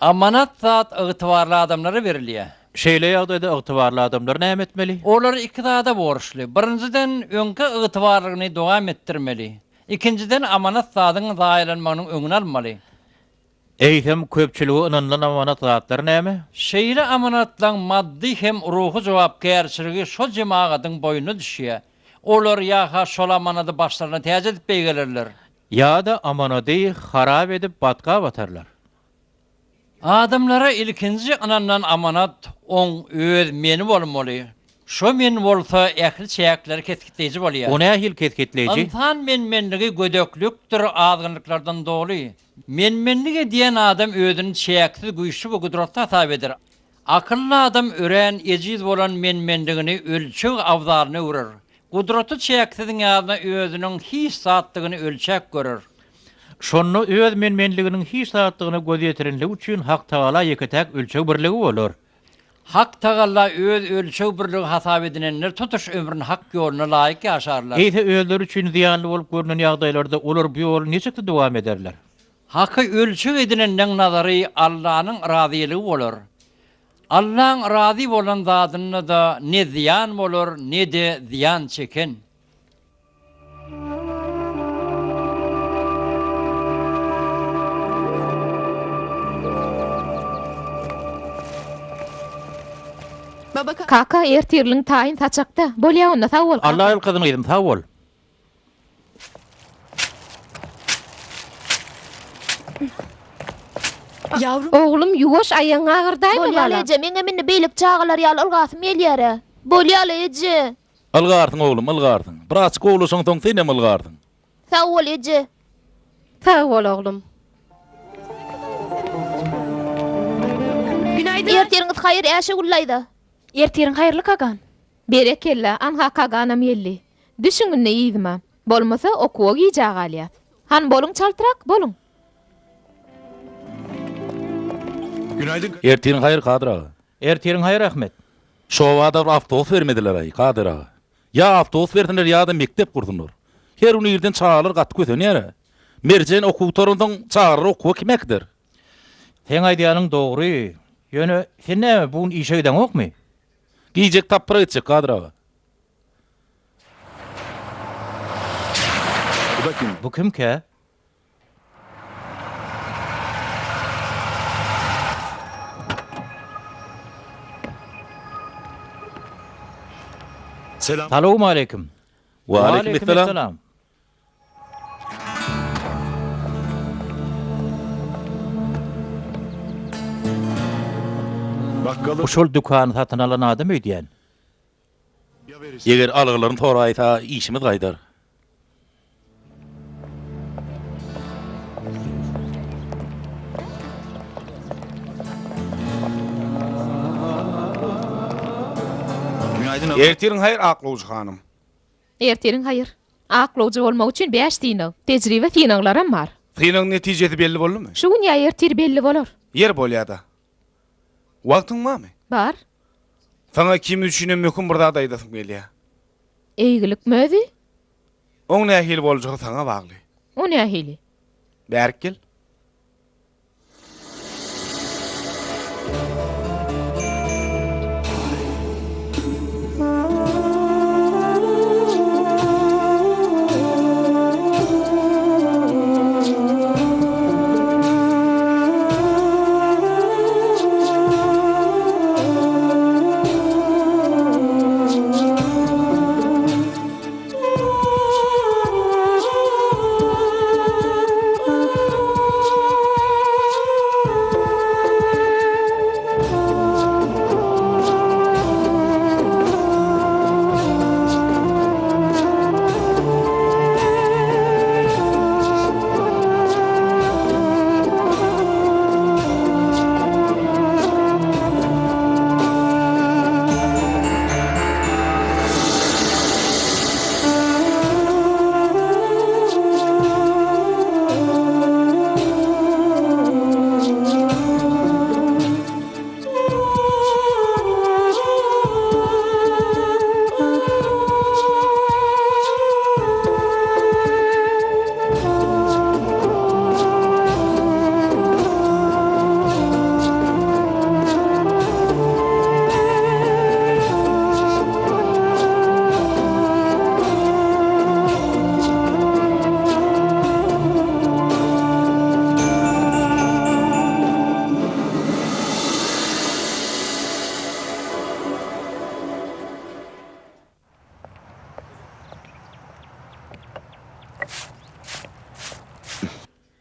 Amanat zat ygtybarly adamlara berilýär. Şeýle ýagdaýda ygtybarly adamlar näme etmeli? Olar iki zada borçly. Birinjiden, öňki ygtybarlygyny dowam etdirmeli. Ikinjiden, amanat zadyň zaýalanmagynyň öňüni almaly. Eýsem, köpçülige ynanylan amanat zatlar näme? Şeýle amanatlaryň maddy hem ruhy jogapkärçiligi şo jemagatyň boýnuna düşýär. Olar ýa-ha şol amanady başlaryna täç edip beýgelerler. Ýa-da amanady harap edip batga batarlar. Adamlara ilkinji ynanylan amanat oň öz meni bolmaly. Şo men bolsa ähli çäkleri kesgitleýji bolýar. O nähili kesgitleýji? Ynsan men-menligi gödeklikdir, azgynlyklardan doly. Men-menlik edýän adam özüni çäksiz güýçli we gudratly hasap eder. Akylly adam örän ejiz bolan men-menligini ölçeg abzalyna öwrer. Gudraty çäksiziň ýanyna özüniň hiç zatdygyny ölçäp görer. Şonda öz men-menliginiň hiç zatdygyna göz ýetirenligi üçin Hak Tagala ýeke-täk ölçeg birligi bolar. Hak Tagala öz ölçeg birligi hasap edinenler tutuş ömrüni Hak ýoluna laýyk ýaşarlar. Eýse özleri üçin zyýanly bolup görnen ýagdaýlarda olar bu ýoly niçiksi dowam ederler? Haky ölçeg edinenleň nazary Allanyň razylygy bolar. Allaň razy bolan zadynda-da ne zyýan bolar, ne-de zyýan çeken. Kaka, ertirligiň taýyn saçakda. Bolýa onda, sag bol, kaka. Alla ýalkasyn gyzym, sag bol. Oglum, ýuwaş, aýagyňy agyrdaýma, Bolýaly balam. eje, meňem indi beýleki çagalar ýaly ylgasym gelýär-ä. Bolýaly eje. Ylgarsyň oglum, ylgarsyň. Biraz gowulaşaňsoň senem ylgarsyň. Sag bol eje. Sag bol oglum. Ertiriňiz haýyr Äşegül daýza. Ertiriň haýyrly Kagan. Berekella, anha Kaganam geldi. Düşüň indi yzyma. Bolmasa okuwa gijä galýas. Hany boluň çaltrak, boluň. Ertiriň haýyr Kadyr aga. Ertiriň haýyr Ahmet. Şobada bir awtobus bermediler-aý, Kadyr aga. Ýa awtobus bersinler ýa-da mekdep gursunlar. Her gün irden çagalar gaty kösenýär-ä. Merjen okuw gutaransoň çagalary okuwa kim äkider? Seň aýdýanyň dogry. Ýöne sen näme bu gün işe gideňokmy? Gijeki tapgyra gitjek, Kadyr aga. Bu kimkä? Salowmaleýkim. Waleýkim Bu şol dükany satyn alan adam öýdýän. Eger algylaryny soraýsa, işimiz gaýdar. Ertiriň haýyr, aklawjy hanym. Ertiriň haýyr. Aklawjy bolmak üçin bäş synag, tejribe synaglaram bar. Synagyň netijesi belli boldumy? Şu gün ýa ertir belli bolar. Ýeri bolýa-da. Wagtyň barmy? Bar. Saňa ikimiz üçinem möhüm bir zat aýdasym gelýär. Eýgilikmi özi? Oň nähili boljagy saňa bagly. O nähili? Bärik gel.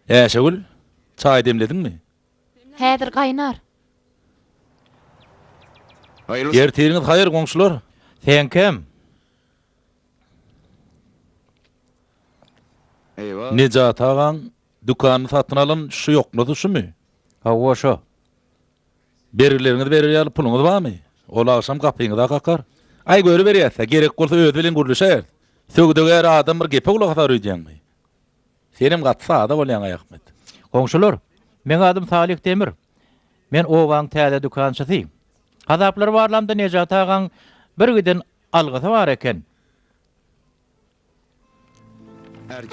Äşegül, çaý demlediňmi? Häzir gaýnar. Ertiriňiz haýyr, goňşular! Seňkem. Nejat agaň dükanyny satyn alan şu ýoknasy şumy? Hawa, şo. Bergileriňizi berer ýaly puluňyz barmy? Ol agşam gapyňyza kakar. Aý, görüberýäs-dä, gerek bolsa özi bilen gürleşäýeris. Söwdagär adam bir gepe gulak asar öýdýäňmi? Senem gaty sada bolýaň-aý, Ahmet. Goňşular, meň adym Salyh Demir. Men obaň täze dükançysy. Hasaplary barlamda Nejat agaň bir giden algysy bar eken.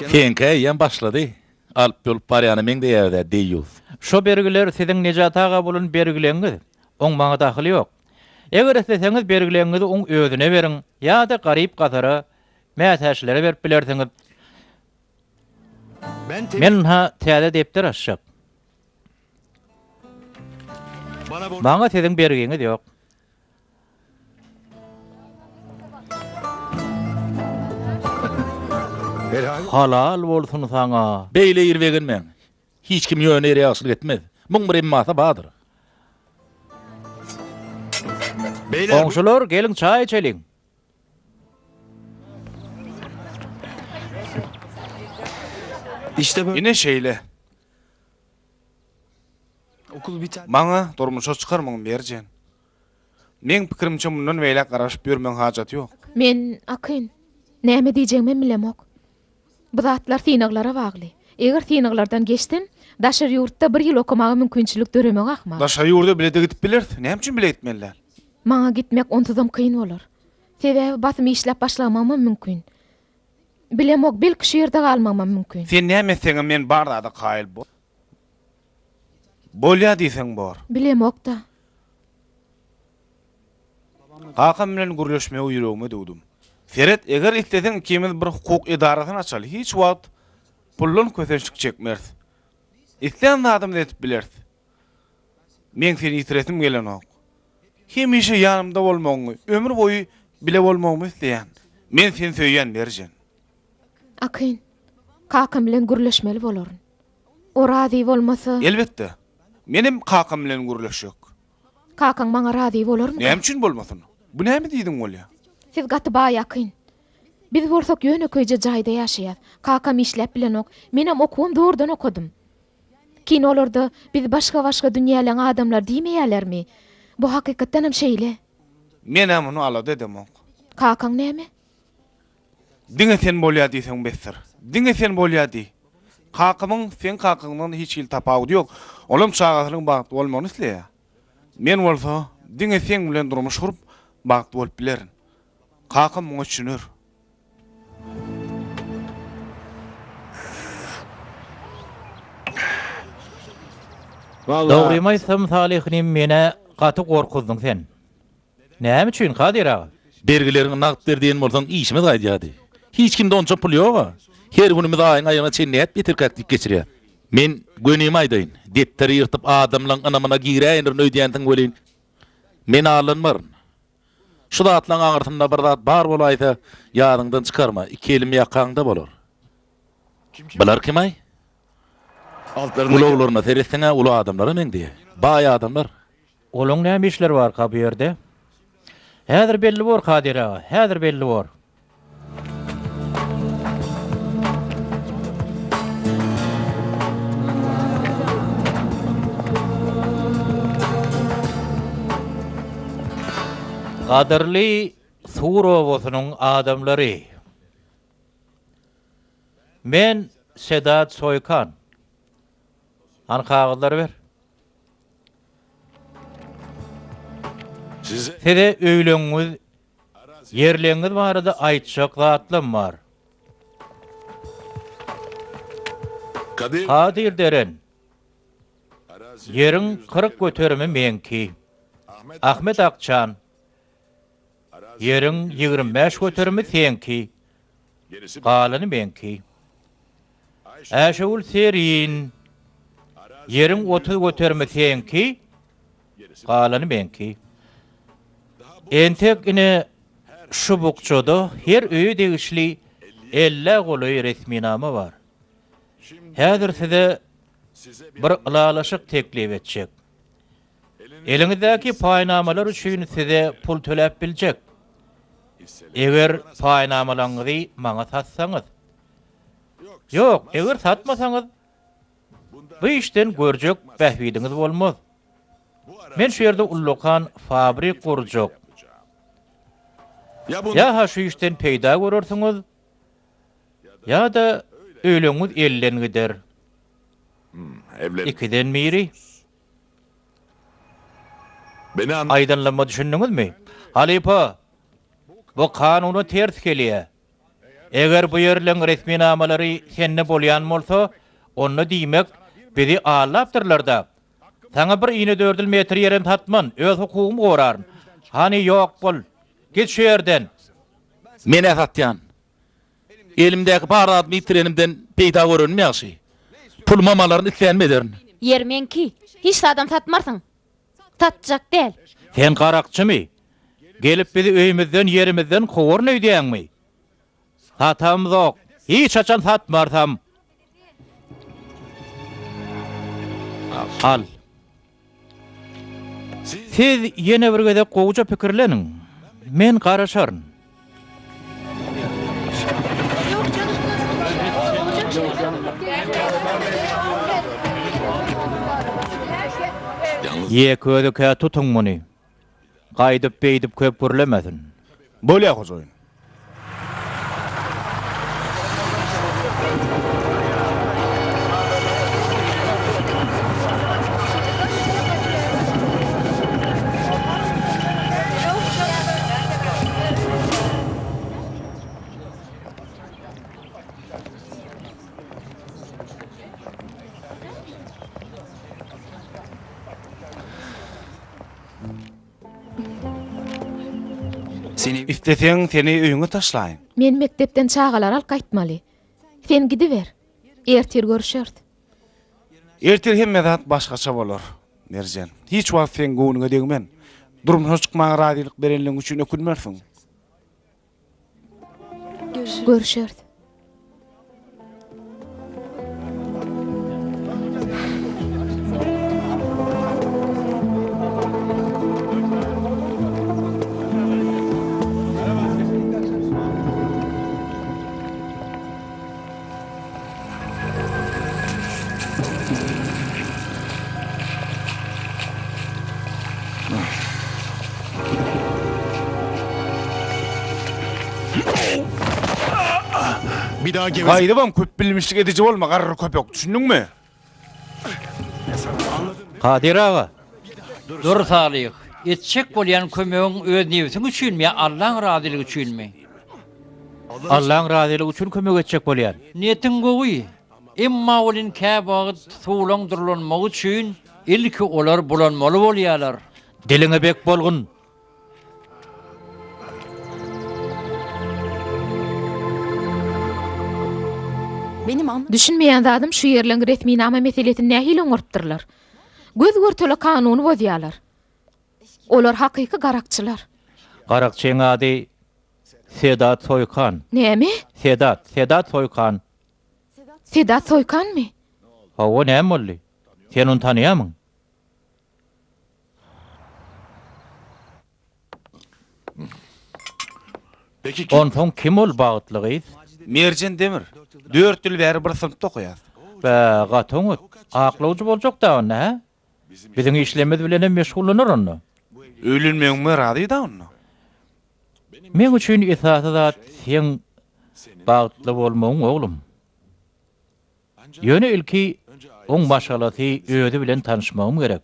Seňkä eýýäm başlady. Alyp-ýolup barýana meňzeýär-dä, deýýus. Şo bergiler siziň Nejat aga bolan bergileňiz. Oň maňa dahyly ýok. Eger isleseňiz bergileňizi oň özüne beriň ýa-da garyp-gasara, mätäçlere berip bilersiňiz. Men ynha täze depder açjak. Maňa siziň bergiňiz ýok. Halal bolsun saňa. Beýle ir begenmäň. Hiç kim ýöne ýere ýagşylyk etmez. Muň bir emmasy bardyr. Goňşular, geliň çaý içeliň. Ine şeýle. Maňa durmuşa çykarmyň Merjen. Meň pikirimçe mundan beýläk garaşyp ýörmegiň hajaty ýok. Men, Akyn, näme diýjegimem bilemok. Bu zatlar synaglara bagly. Eger synaglardan geçsem, daşary ýurtda bir ýyl okamaga mümkinçilik döremegi ahmal. Daşary ýurda bile-de gidip bileris. Näme üçin bile gitmeli däl? Maňa gitmek onsuzam kyn bolar. Sebäbi basym işläp başlamagymam mümkin. Bilemok, belki şu ýerde galmagymam mümkin. Sen näme etseňem men bar zada kaýyl. Bolýa diýseň bor. Bilemok-da. Kakam bilen gürleşmegi ýüregime düwdüm. Seret, eger isleseň ikimiz bir hukuk edarasyny açaly, hiç wagt puldan kösençlik çekmeris. Islän zadymyzy edip bileris. Meň seni ýitiresim gelenok. Hemişe ýanymda bolmagyňy, ömür boýy bile bolmagymyzy isleýän. Men seni söýýän, Merjen. Akyn, kakam bilen gürleşmeli bolaryn. O razy bolmasa. Elbetde. Menem kakam bilen gürleşjek. Kakaň maňa razy bolarmyka? Näme üçin bolmasyn? Bu näme diýdiň bolýa? Siz gaty baý Akyn. Biz bolsak ýönekeýje jaýda ýaşaýas. Kakam işläp bilenok. Menem okuwam zordan okadym. Kinolarda biz başga-başga dünýäleň adamlary diýmeýälermi? Bu hakykatdanam şeýle. Men-ä muny alada edemok. Kakaň näme? Diňe sen bolýa diýseň besdir. Diňe sen bolýa diý. Kakamyň seň kakaňdan hiç hili tapawudy ýok. Olam çagasynyň bagtly bolmagyny isleýär. Men bolsa diňe seň bilen durmuş gurup bagtly bolup bilerin. Kakam muňa düşüner. Dogrymy aýtsam Salyh inim menä gaty gorkuzdyň sen. Näme üçin, Kadyr aga? Bergileriňi nagt ber diýen bolsaň, işimiz gaýdýardy. Hiç kimde onça pul ýog-a. Her günümiz aýyň aýagyna çenli nädip ýetirkäk diýip geçirýäs. Men gönimi aýdaýyn, depderi ýyrtyp adamlaň ynamyna giräýendirin öýdýänsiň welin, men aldanmaryn. Şu zatlaň aňyrsynda bir zat bar bolaýsa, ýadyňdan çykarma, iki elim ýakaňda bolar. Bular kim-aý? Ulaglaryna seretseň-ä uly adamlara meňzeýär. Baý adamlar. Olaň näme işleri barka bu ýerde? Häzir belli bor Kadyr aga, häzir belli bor. Gadyrly Sur obasynyň adamlary! Men Sedat Soýkan. Hany kagyzlary ber. Size öýleňňiz, ýerleňňiz barada aýtjak zatlam bar. Kadyr Deren, ýeriň 40 göterimi meňki. Ahmet Akçan, ýeriň 25 göterimi seňki. Galany meňki. Äşegül Serin, ýeriň 30 göterimi seňki, galany meňki. Entek ine şu bukjada her öýe degişli ellä golaý resminama bar. Häzir size bir ylalaşyk teklip etjek. Eliňizdäki paýnamalar üçin size pul töläp biljek. Eger paýnamalaryňyzy maňa satsaňyz. Ýok, eger satmasaňyz, bu işden görjek bähbidiňiz bolmaz. Men şu ýerde ullakan fabrik gurjak. Ýa-ha şu işden peýda görersiňiz, ýa-da öýleňiz elden gider. Ikiden biri. Aýdanlaryma düşündiňizmi? Halypa, bu kanuna ters gelýär. Eger bu ýerleň resminamalary sende bolýan bolsa, onda diýmek, bizi aldapdyrlar-da. Saňa bir inedördül metr ýerem satman, öz hukugymy goraryn. Hany, ýok bol! Git şu ýerden! Men-ä satýan. Elimdäki bar zadymy ýitirenimden peýda görenim ýagşy. Pulumam alaryn, islänimi ederin. Ýer meňki. Hiç zadam satmarsyň. Satjak däl. Sen garakçymy? Gelip bizi öýümizden, ýerimizden kowaryn öýdýäňmi? Satamzok. Hiç haçan satmarsam. Al. Siz ýene bir gezek gowuja pikirleniň. Men garaşaryn. Ýek özükä tutuň muny. Gaýdyp beýdip köp gürlemesin. Bolýa hojaýyn. Isleseň, seni öýüňe taşlaýyn. Men mekdepden çagalary alyp gaýtmaly. Sen gidiber. Ertir görüşeris. Ertir hemme zat başgaça bolar, Merjen. Hiç wagt seň göwnüňe degmen. Durmuşa çykmaga razylyk berenligiň üçin ökünmersiň. Görüşeris. Gaýdybam köpbilmişlik ediji bolma, garry köpek, düşündiňmi? Kadyr aga! Dur Salyh, etjek bolýan kömegiň öz nebsiň üçinmi ýa Allaň razylygy üçinmi? Allaň razylygy üçin kömek etjek bolýan. Niýetiň gowy, emma welin käwagt suwlaň durlanmagy üçin ilki olar bulanmaly bolýarlar. Diliňe bek bolgun! Düşünmeýän zadym şu ýerleň resminama meselesini nähili oňarypdyrlar? Göz görtele kanuny bozýarlar. Olar hakyky garakçylar. Garakçyň ady Sedat Soýkan. Näme? Sedat, Sedat Soýkan. Sedat Soýkanmy? Hawa, näme boldy? Sen ony tanaýarmyň? Onsoň kim ol bagtly gyz? Merjen Demir. Dört ýyl bäri bir synpda okaýas. Bä, gaty oňat. Aklawjy boljak-da onda, hä? Biziň işlerimiz bilenem meşgullanar onda. Öýlenmegiňe razy-da onda. Meň üçin esasy zat seň bagtly bolmagyň, oglum. Ýöne ilki oň maşgalasy özi bilen tanyşmagym gerek.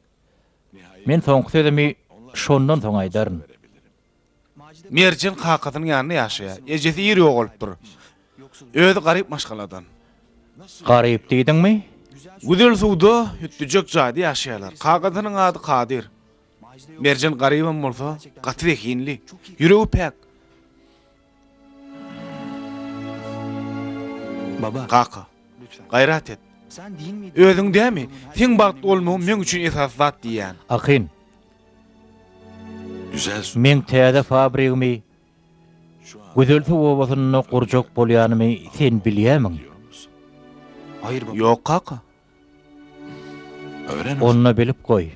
Men soňky sözümi şondan soň aýdaryn. Merjen kakasynyň ýanynda ýaşaýar. Ejesi ir ýogalypdyr. Özi garyp maşgaladan. Garyp diýdiňmi? Güzel suwda hütdüjek jaýda ýaşaýarlar. Kakasynyň ady Kadyr. Merjen garybam bolsa, gaty zehinli. Ýüregi päk. Kaka, gaýrat et. Özüň dämi, seň bagtly bolmagyň meň üçin esasy zat diýýän. Akyn, meň täze fabrigimi Gözelsuw obasynda gurjak bolýanymy sen bilýämiň? Ýok kaka. Onda bilip goý.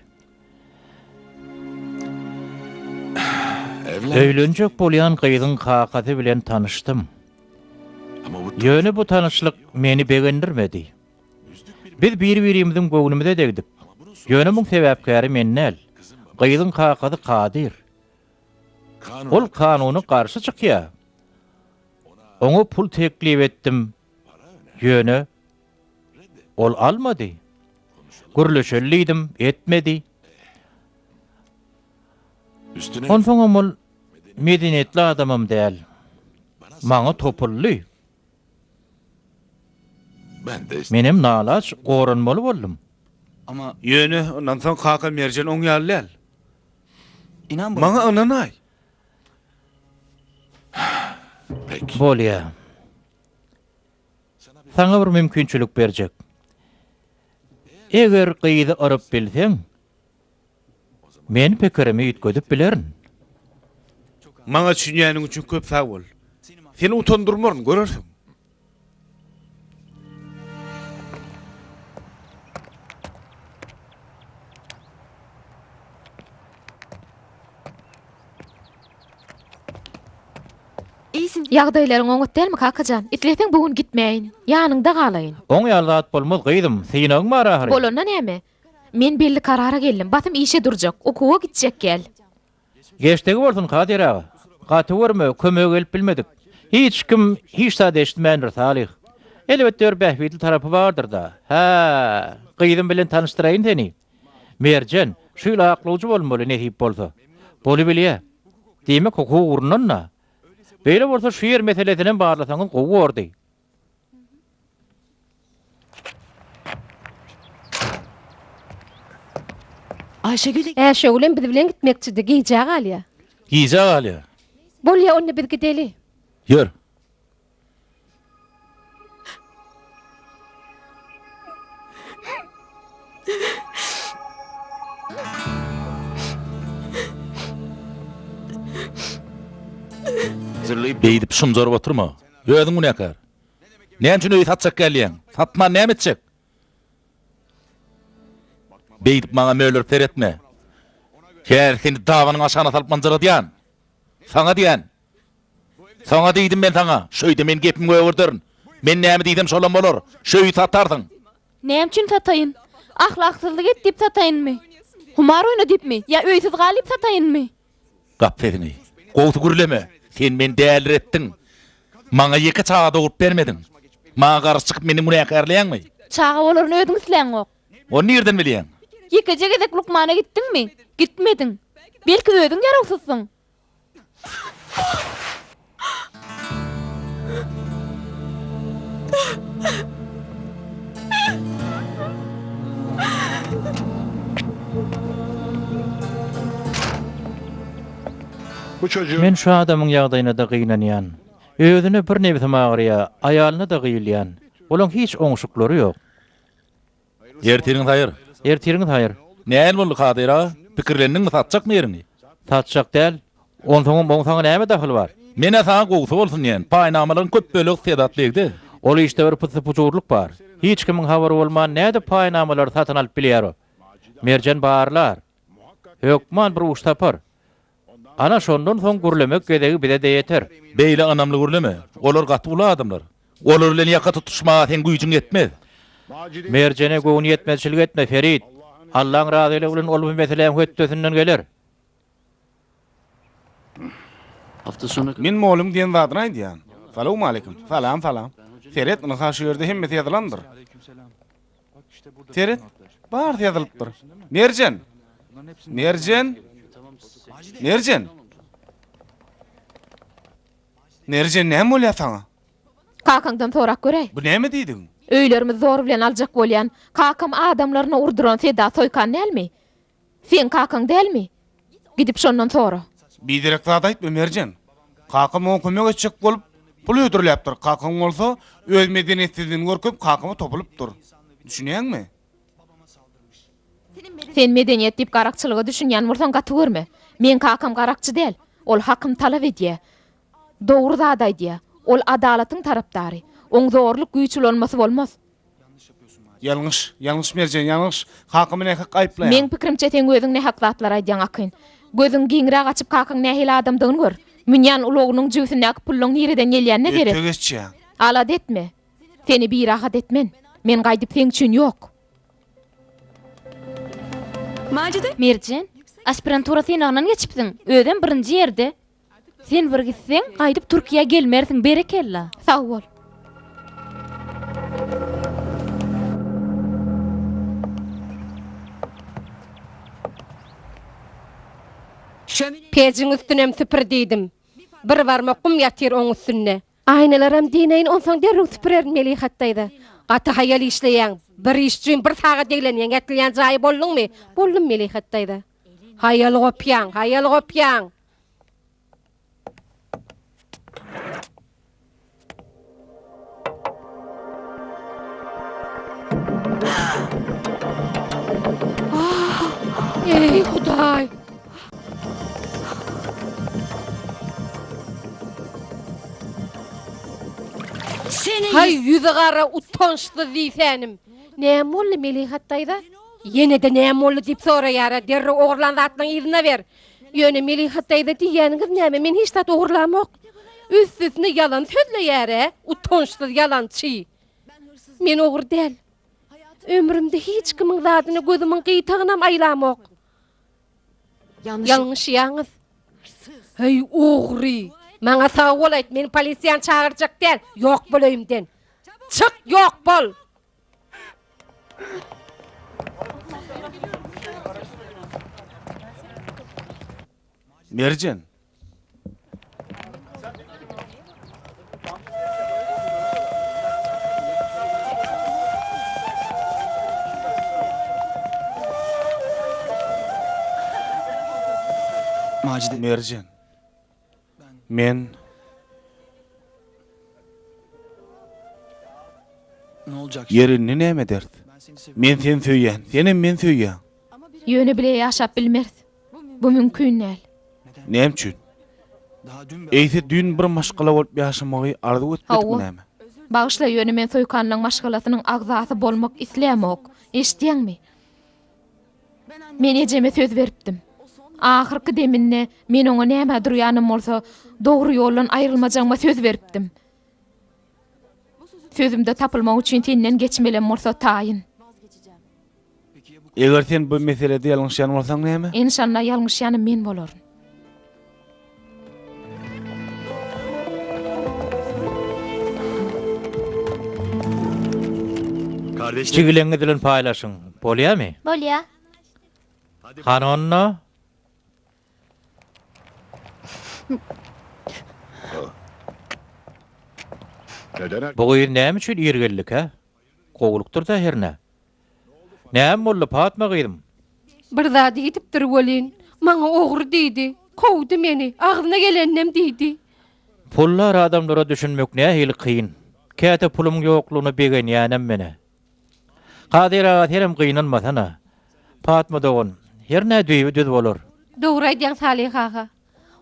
Öýlenjek bolýan gyzyň kakasy bilen tanyşdym. Ýöne bu tanyşlyk meni begendirmedi. Biz bir-birimiziň göwnümize degdik. Ýöne muň sebäpkäri men däl. Gyzyň kakasy Kadyr. Ol kanuna garşy çykýar. Oňa pul teklip etdim. Ýöne ol almady. Gürleşeli diýdim, etmedi. Onsoňam ol medeniýetli adamam däl. Maňa topuldy. Menem nalaç goranmaly boldum. Ýöne ynansaň kaka Merjen oň ýaly däl. Maňa ynanaý. Bolýa. Saňa bir mümkinçilik berjek. Eger gyzy yryp bilseň, men pikirimi üýtgedip bilerin. Maňa düşünýäniň üçin köp sag bol. Seni utandyrmaryn, görersiň. Ýagdaýlaryň oňat dälmi, kaka jan? Isleseň bu gün gitmäýin. Ýanyňda galaýyn. Oň ýaly zat bolmaz, gyzym. Synagyň bar ahyry. Bolanda näme? Men belli karara geldim. Basym işe durjak. Okuwa gitjek gel. Geçdigi bolsun, Kadyr aga. Gaty görme, kömege gelip bilmedik. Hiç kim hiç zat eşitmändir, Salyh. Elbetde bir bähbitli tarapy bardyr-da. Hä, gyzym bilen tanyşdyraýyn seni. Merjen, şu ýyl aklawjy bolmaly, nesip bolsa. Bolubilýä. Diýmek, hukuk ugrundan-da. Beýle bolsa şu ýer meselesinem barlasaňyz gowy bordy. Äşegülem biz bilen gitmekçidi, gijä galýa. Gijä galýa. Bolýa, onda biz gideli. Ýör. Beýdip şumjaryp oturma. Özüň günäkär. Näme üçin öýi satjak gelýäň? Satman näme etjek? Beýdip maňa mölerip seretme. Häzir seni dabanyň aşagyna salyp mynjyradýan. Saňa diýän. Saňa diýdim men saňa. Şu öýde men gepimi gögerderin. Men näme diýsem şolam bolar. Şu öýi satarsyň. Näme üçin sataýyn? Ahlaksyzlyk et diýip sataýynmy? Humar oýna diýipmi? Ýa öýsüz gal diýip sataýynmy? Gap sesiňi. Gowsy gürleme. Sen meni däliretdiň. Maňa ýeke çaga dogrup bermediň. Maňa garşy çykyp meni günäkärleýäňmi? Çaga bolaryny özüň isläňok. Ony nirden bilýäň? Ýekeje gezek lukmana gitdiňmi? Gitmediň. Belki özüň ýarawsyzsyň? Men şu adamyň ýagdaýyna-da gynanýan. Özüne bir nebsim agyrýa, aýalyna-da gyýylýan. Olaň hiç oňşuklary ýok. Ertiriňiz haýyr. Ertiriňiz haýyr. Näl boldy Kadyr aga? Pikirlendiňmi, satjakmy ýeriňi? Satjak däl. Onsoňam oň saňa näme dahyly bar? Men-ä saňa gowusy bolsun diýen. Paýnamalaryň köp bölegi Sedat begde. Ol işde bir pyssy-pujurlyk bar. Hiç kimiň habary bolman nädip paýnamalary satyn alyp bilýär o? Merjen barlar. Hökman bir uç tapar. Ana şondan soň gürlemek gezegi bize-de ýeter. Beýle ynamly gürleme. Olar gaty uly adamlar. Olar bilen ýaka tutuşmaga seň güýjüň ýetmez. Merjene göwniýetmezçilik etme, Ferit. Allaň razylygy bilen ol bu meseläň hötdesinden geler. Men mollum diýen zadyny aýdýan. Salowmaleýkim. Salam, salam. Seret, ynha şu ýerde hemmesi ýazylandyr. Seret, barysy ýazylypdyr. Merjen! Merjen! Merjen! Merjen, näme bolýar saňa? Kakaňdan sorap göräý. Bu näme diýdigiň? Öýlerimizi zor bilen aljak bolýan. Kakam adamlaryna urduran Sedat Soýkan dälmi? Seň kakaň dälmi? Gidip şondan sora. Biderek zat aýtma, Merjen. Kakam oňa kömek etjek bolup, pul hödürläpdir. Kakaň bolsa, öz medeniýetsizligini görkezip, kakama topulypdyr. Düşünýäňmi? Sen medeniýet diýip garakçylyga düşünýän bolsaň gaty görme. Meň kakam garakçy däl. Ol hakyny talap edýä. Dogry zat aýdýa. Ol adalatyň tarapdary. Oň zorluk güýç ulanmasy bolmaz. Ýalňyş, ýalňyş Merjen, ýalňyş. Kakamy nähak aýyplaýaň. Meň pikirimçe seň özüň nähak zatlar aýdýaň Akyn. Gözüňi giňräk açyp kakaň nähili adamdygyny gör. Münýän ulagynyň jübüsindäki pulluň nireden gelýänine seret. Öte geçýäň. Alada etme. Seni birahat etmen. Men gaýdyp seň üçin ýok. Merjen, aspirantura synagyndan geçipsiň, özem birinji ýerde. Sen bir gitseň, gaýdyp Türkiýä gelmersiň, berekella. Sag bol. Pejiň üstünem süpür diýdim. Bir barmak gum ýatyr oň üstünde. Aýnalaram dineýin, onsoň derrew süpürerin Melihat daýza. Gaty haýal işleýäň. Bir iş üçin bir sagat eglenýäň, ýatylýan jaýy bolduňmy? Boldum Melihat daýza. Haýal gopýaň, haýal gopýaň. Eý, Hudaý! Haý, ýüzi gara, utançsyz diýsänim. Näme boldy, Melihat daýza? Ýene-de näme boldy diýip soraýar-a, derrew ogurlan zatlaryňy yzyna ber. Ýöne Melihat daýza diýýäniňiz näme, men hiç zat ogurlamok. Üstesine ýalan sözleýär-ä, utançsyz ýalançy. Men ogry däl. Ömrümde hiç kimiň zadyna gözümiň gyýtagynam aýlamok. Ýalňyşýaňyz. Heý, ogry! Maňa sag bol aýt, men polisiýany çagyrjak däl. Ýok bol öýümden. Çyk, ýok bol! Merjen. Merjen. Men. Ýeri indi näme ederis? Men seni söýýän, senem meni söýýäň. Ýöne bile ýaşap bilmeris. Bu mümkin däl. Näme üçin? Eýse düýn bir maşgala bolup ýaşamagy arzuw etmedikmi Hawa. näme? Bagyşla, ýöne men Soýkanlaň maşgalasynyň agzasy bolmak islämok. Eşidýäňmi? Men ejeme söz beripdim. Ahyrky deminde men oňa nämä durýanam bolsa, dogry ýoldan aýrylmajagyma söz beripdim. Sözümde tapylmak üçin senden geçmelem bolsa taýyn. Eger sen bu meselede ýalňyşýan bolsaň näme? Enşalla ýalňyşýanym men bolaryn. Jigileňiz bilen paýlaşyň. Bolýamy? Bolýa. Hany onda? Bu gyz näme üçin ir geldikä? Gowulykdyr-da hernä. Näme boldy, Patma gyzym? Bir zat diýdipdir welin, maňa ogry diýdi. Kowdy meni, agzyna geleninem diýdi. Puldar adamlara düşünmek nähili kyn. Käte pulumyň ýoklugyna begenýänem men-ä. Kadyr aga senem gynanmasana. Patma dogan, hernä düýbi düz bolar. Dogry aýdýaň Salyh aga.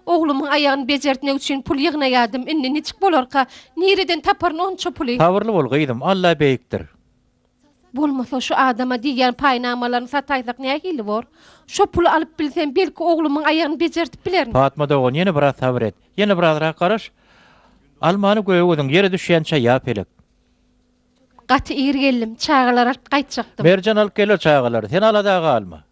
Oglumyň aýagyny bejertmek üçin pul ýygnaýadym, indi niçik bolarka, nireden taparyn onça puly? Sabyrly bol gyzym, Alla beýikdir. Bolmasa şu adama diýýän paýnamalaryny sataýsak nähili bor? Şo puly alyp bilsem, belki oglumyň aýagyny bejertip bilerin. Patma dogan, ýene biraz sabyr et. Ýene birazrak garaş. Almany göge gözüň ýere düşýänçä ýa pelek. Gaty ir geldim, çagalary alyp gaýtjakdym. Merjen alyp geler çagalary, sen alada galma.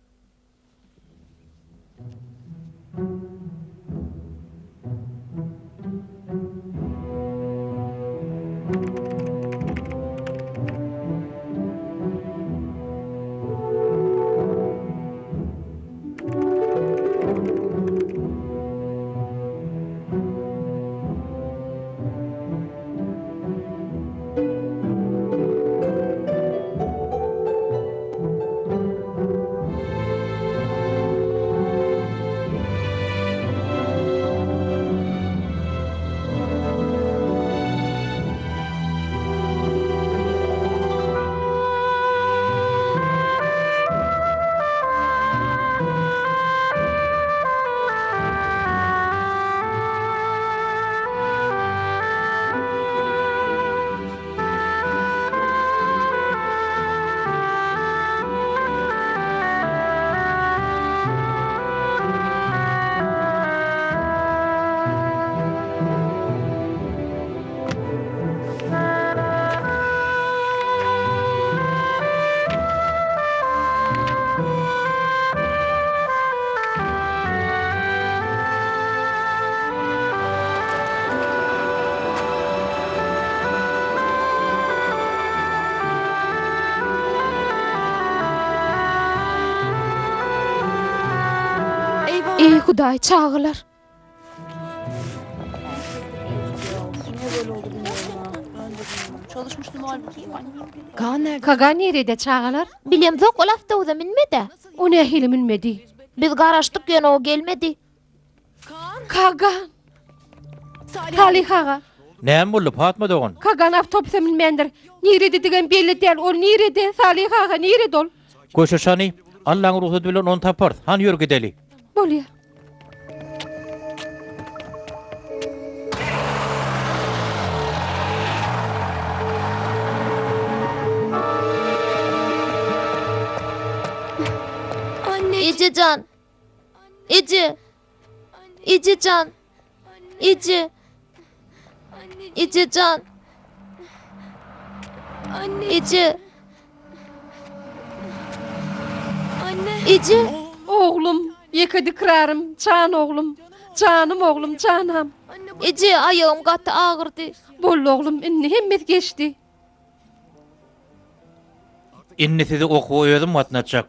Eý, Hudaý, çagalar! Kagan nirede, çagalar? Bilemzok, ol awtobusa münmedi. O nähili münmedi? Biz garaşdyk, ýöne o gelmedi. Kagan! Salyh aga! Näme boldy, Patma dogan? Kagan awtobusa münmändir. Nirededigem belli däl. Ol nirede? Salyh aga, nirede ol? Köşeş hany, Allaň rugsady bilen ony taparys. Hany ýör gideli. Bolýar. Eje jan! Eje! Eje jan! Eje! Eje jan! Eje! Eje! Oglum, ýeke dikrarym, jan oglum, janym oglum, janam. Eje, aýagym gaty agyrdy. Boldy oglum, indi hemmesi geçdi. Indi sizi okuwa özüm gatnatjak.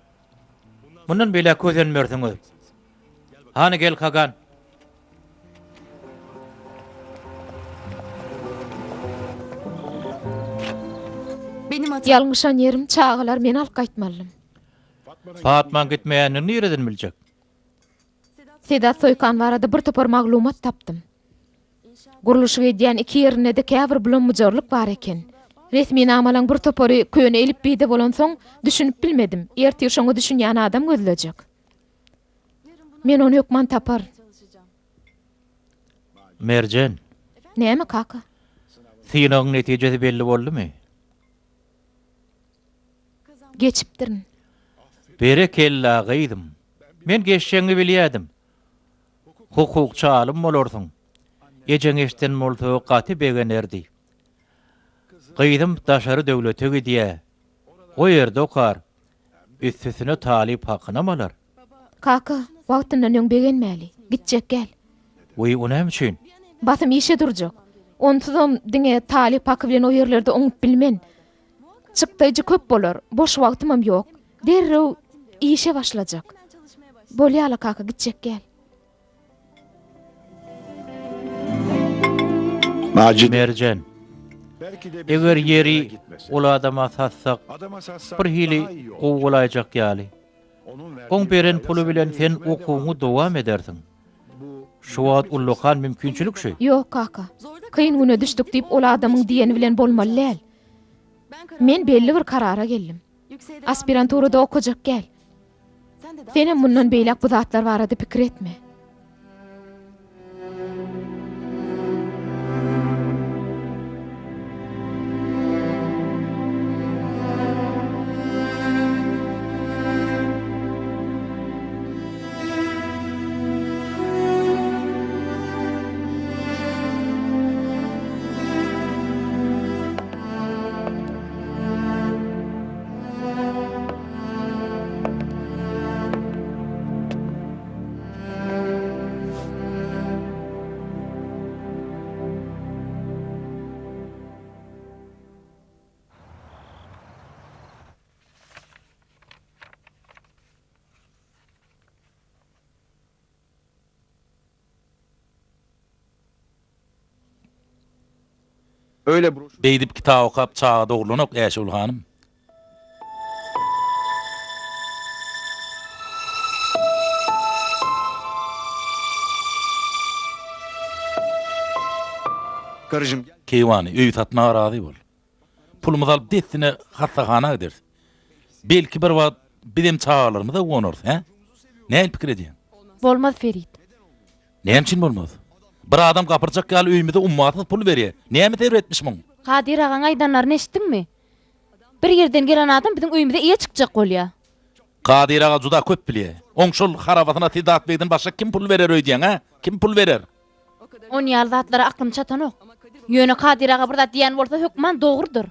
Mundan beýläk kösenmersiňiz. Hany gel Kagan. Ýalňyşan ýerim çagalar men alyp gaýtmalydym. Patmaň gitmeýänini nireden biljek? Sedat Soýkan barada bir topar maglumat tapdym. Gurluşyk edýän iki ýerinde-de käbir bulam-bujarlyk bar eken. Resminamalaň bir topary köne elipbiýde bolansoň, düşünip bilmedim. Ertir şoňa düşünýän adam gözlejek. Men ony hökman taparyn. Merjen. Näme, kaka? Synagyň netijesi belli boldumy? Geçipdirin. Berekella, gyzym. Men geçjegiňi bilýädim. Hukukçy alym bolarsyň. Ejeň eşden bolsa gaty begenerdi. Gyzym daşary döwlete gidýä. O ýerde okar. Üstesine talyp hakynam alar. Kaka, wagtyndan öň begenmäli. Gitjek gel. Wiý, o näme üçin? Basym işe durjak. Onsuzam diňe talyp haky bilen o ýerlerde oňup bilmen. Çykdaýjy köp bolar, boş wagtymam ýok. Derrew işe başlajak. Bolýa-la kaka, gitjek gel. Merjen, eger ýeri ol adama satsak, bir hili gowy bolaýjak ýaly. Oň beren puly bilen sen okuwyňy dowam edersiň. Şu wagt ullakan mümkinçilik şu. Ýok kaka. Kyn güne düşdük diýip ol adamyň diýeni bilen bolmaly däl. Men belli bir karara geldim. Aspiranturada okajak gel. Senem mundan beýläk bu zatlar barada pikir etme. Beýdip kitap okap çaga dogrulanok Äşegül hanym. Keýwany, öýi satmaga razy bol. Pulumyzy alyp dessine hassahana gideris. Belki bir wagt bizem çagalarymyza guwanarys, hä? Nähili pikir edýäň? Bolmaz, Ferit. Näme üçin bolmaz? Bir adam gapyrjak ýaly öýümize ummasyz pul berýär. Näme zerur etmiş muň? Kadyr agaň aýdanlaryny eşitdiňmi? Bir ýerden gelen adam biziň öýümize eýe çykjak bolýar. Kadyr aga juda köp bilýär. Oň şol harabasyna Sedat begden başga kim pul berer öýdýäň, hä? Kim pul berer? On ýaly zatlara aklym çatanok. Ýöne Kadyr aga bir zat diýen bolsa hökman dogrudyr.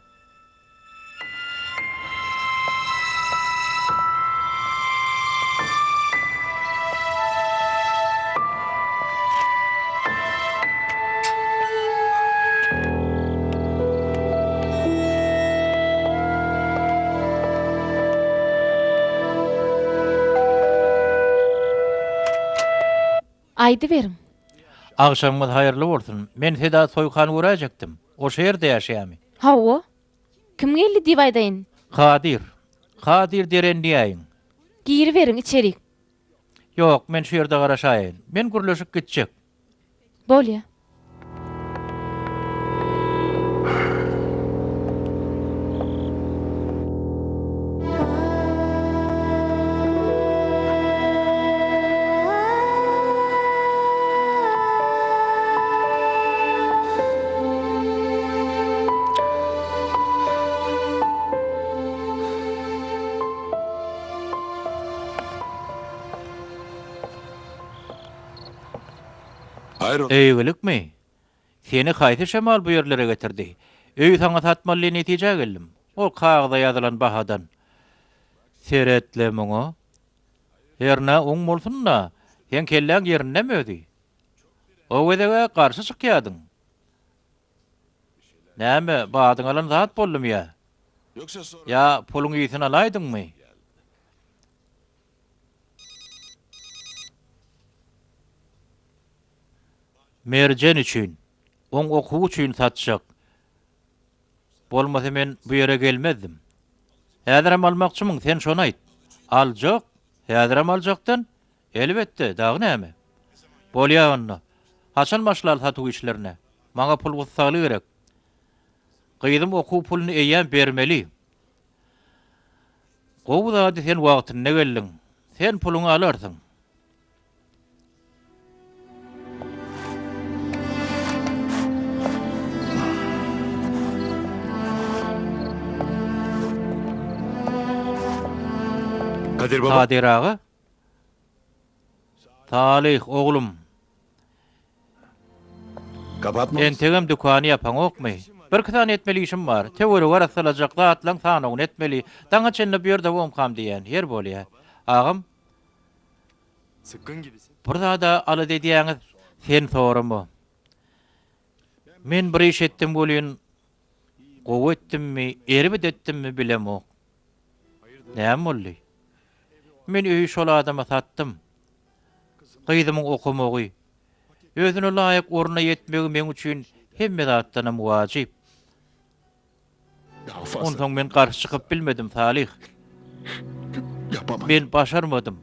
Aýdyberiň. Agşamyňyz haýyrly bolsun. Men Sedat Soýkany göräýjekdim. O şu ýerde ýaşaýamy? Hawa. Kim geldi diýip aýdaýyn. Kadyr. Kadyr Deren diýäýiň. Giriberiň içerik. Ýok, men şu ýerde garaşaýyn. Men gürleşip gitjek. Bolýa. Eýgilikmi? Seni haýsy şemal bu ýerlere getirdi? Öýi saňa satmaly diýen netijä geldim. Ol kagyza ýazylan bahadan. Seret-le muňa. Hernä oň bolsun-da, seň kelläň ýerindemi özi? O gezeg-ä garşy çykýadyň. Näme, badyň alan zat boldumy ýa? Ýa puluň ýysyny alaýdyňmy? Merjen üçin, oň okuwy üçin satjak. Bolmasa men bu ýere gelmezdim. Häzirem almakçymyň, sen şony aýt. Aljak, häzirem aljakdan? Elbetde, dagy näme? Bolýa onda. Haçan başlaly satuw işlerine? Maňa pul gyssagly gerek. Gyzym okuw puluny eýýäm bermeli. Gowy zady sen wagtynda geldiň. Sen puluňy alarsyň. Kadir baba. Kadir aga. Salyh oglum. Entegem dükany ýapaňokmy? Birki sany etmeli işim bar. Töweregi arassalajak zatlaň sanawyny etmeli. Daňa çenli bu ýerde bomkam diýýän. Ýer bolýa. Agam. Bir zada alada edýäňiz. Sen sorama. Men bir iş etdim welin, gowy etdimmi, erbet etdimmi bilemok. Näme boldy? Men öýi şol adama satdym. Gyzymyň okamagy, özüne laýyk orna ýetmegi meň üçin hemme zatdanam wajyp. Onsoň men garşy çykyp bilmedim, Salyh. Men başarmadym.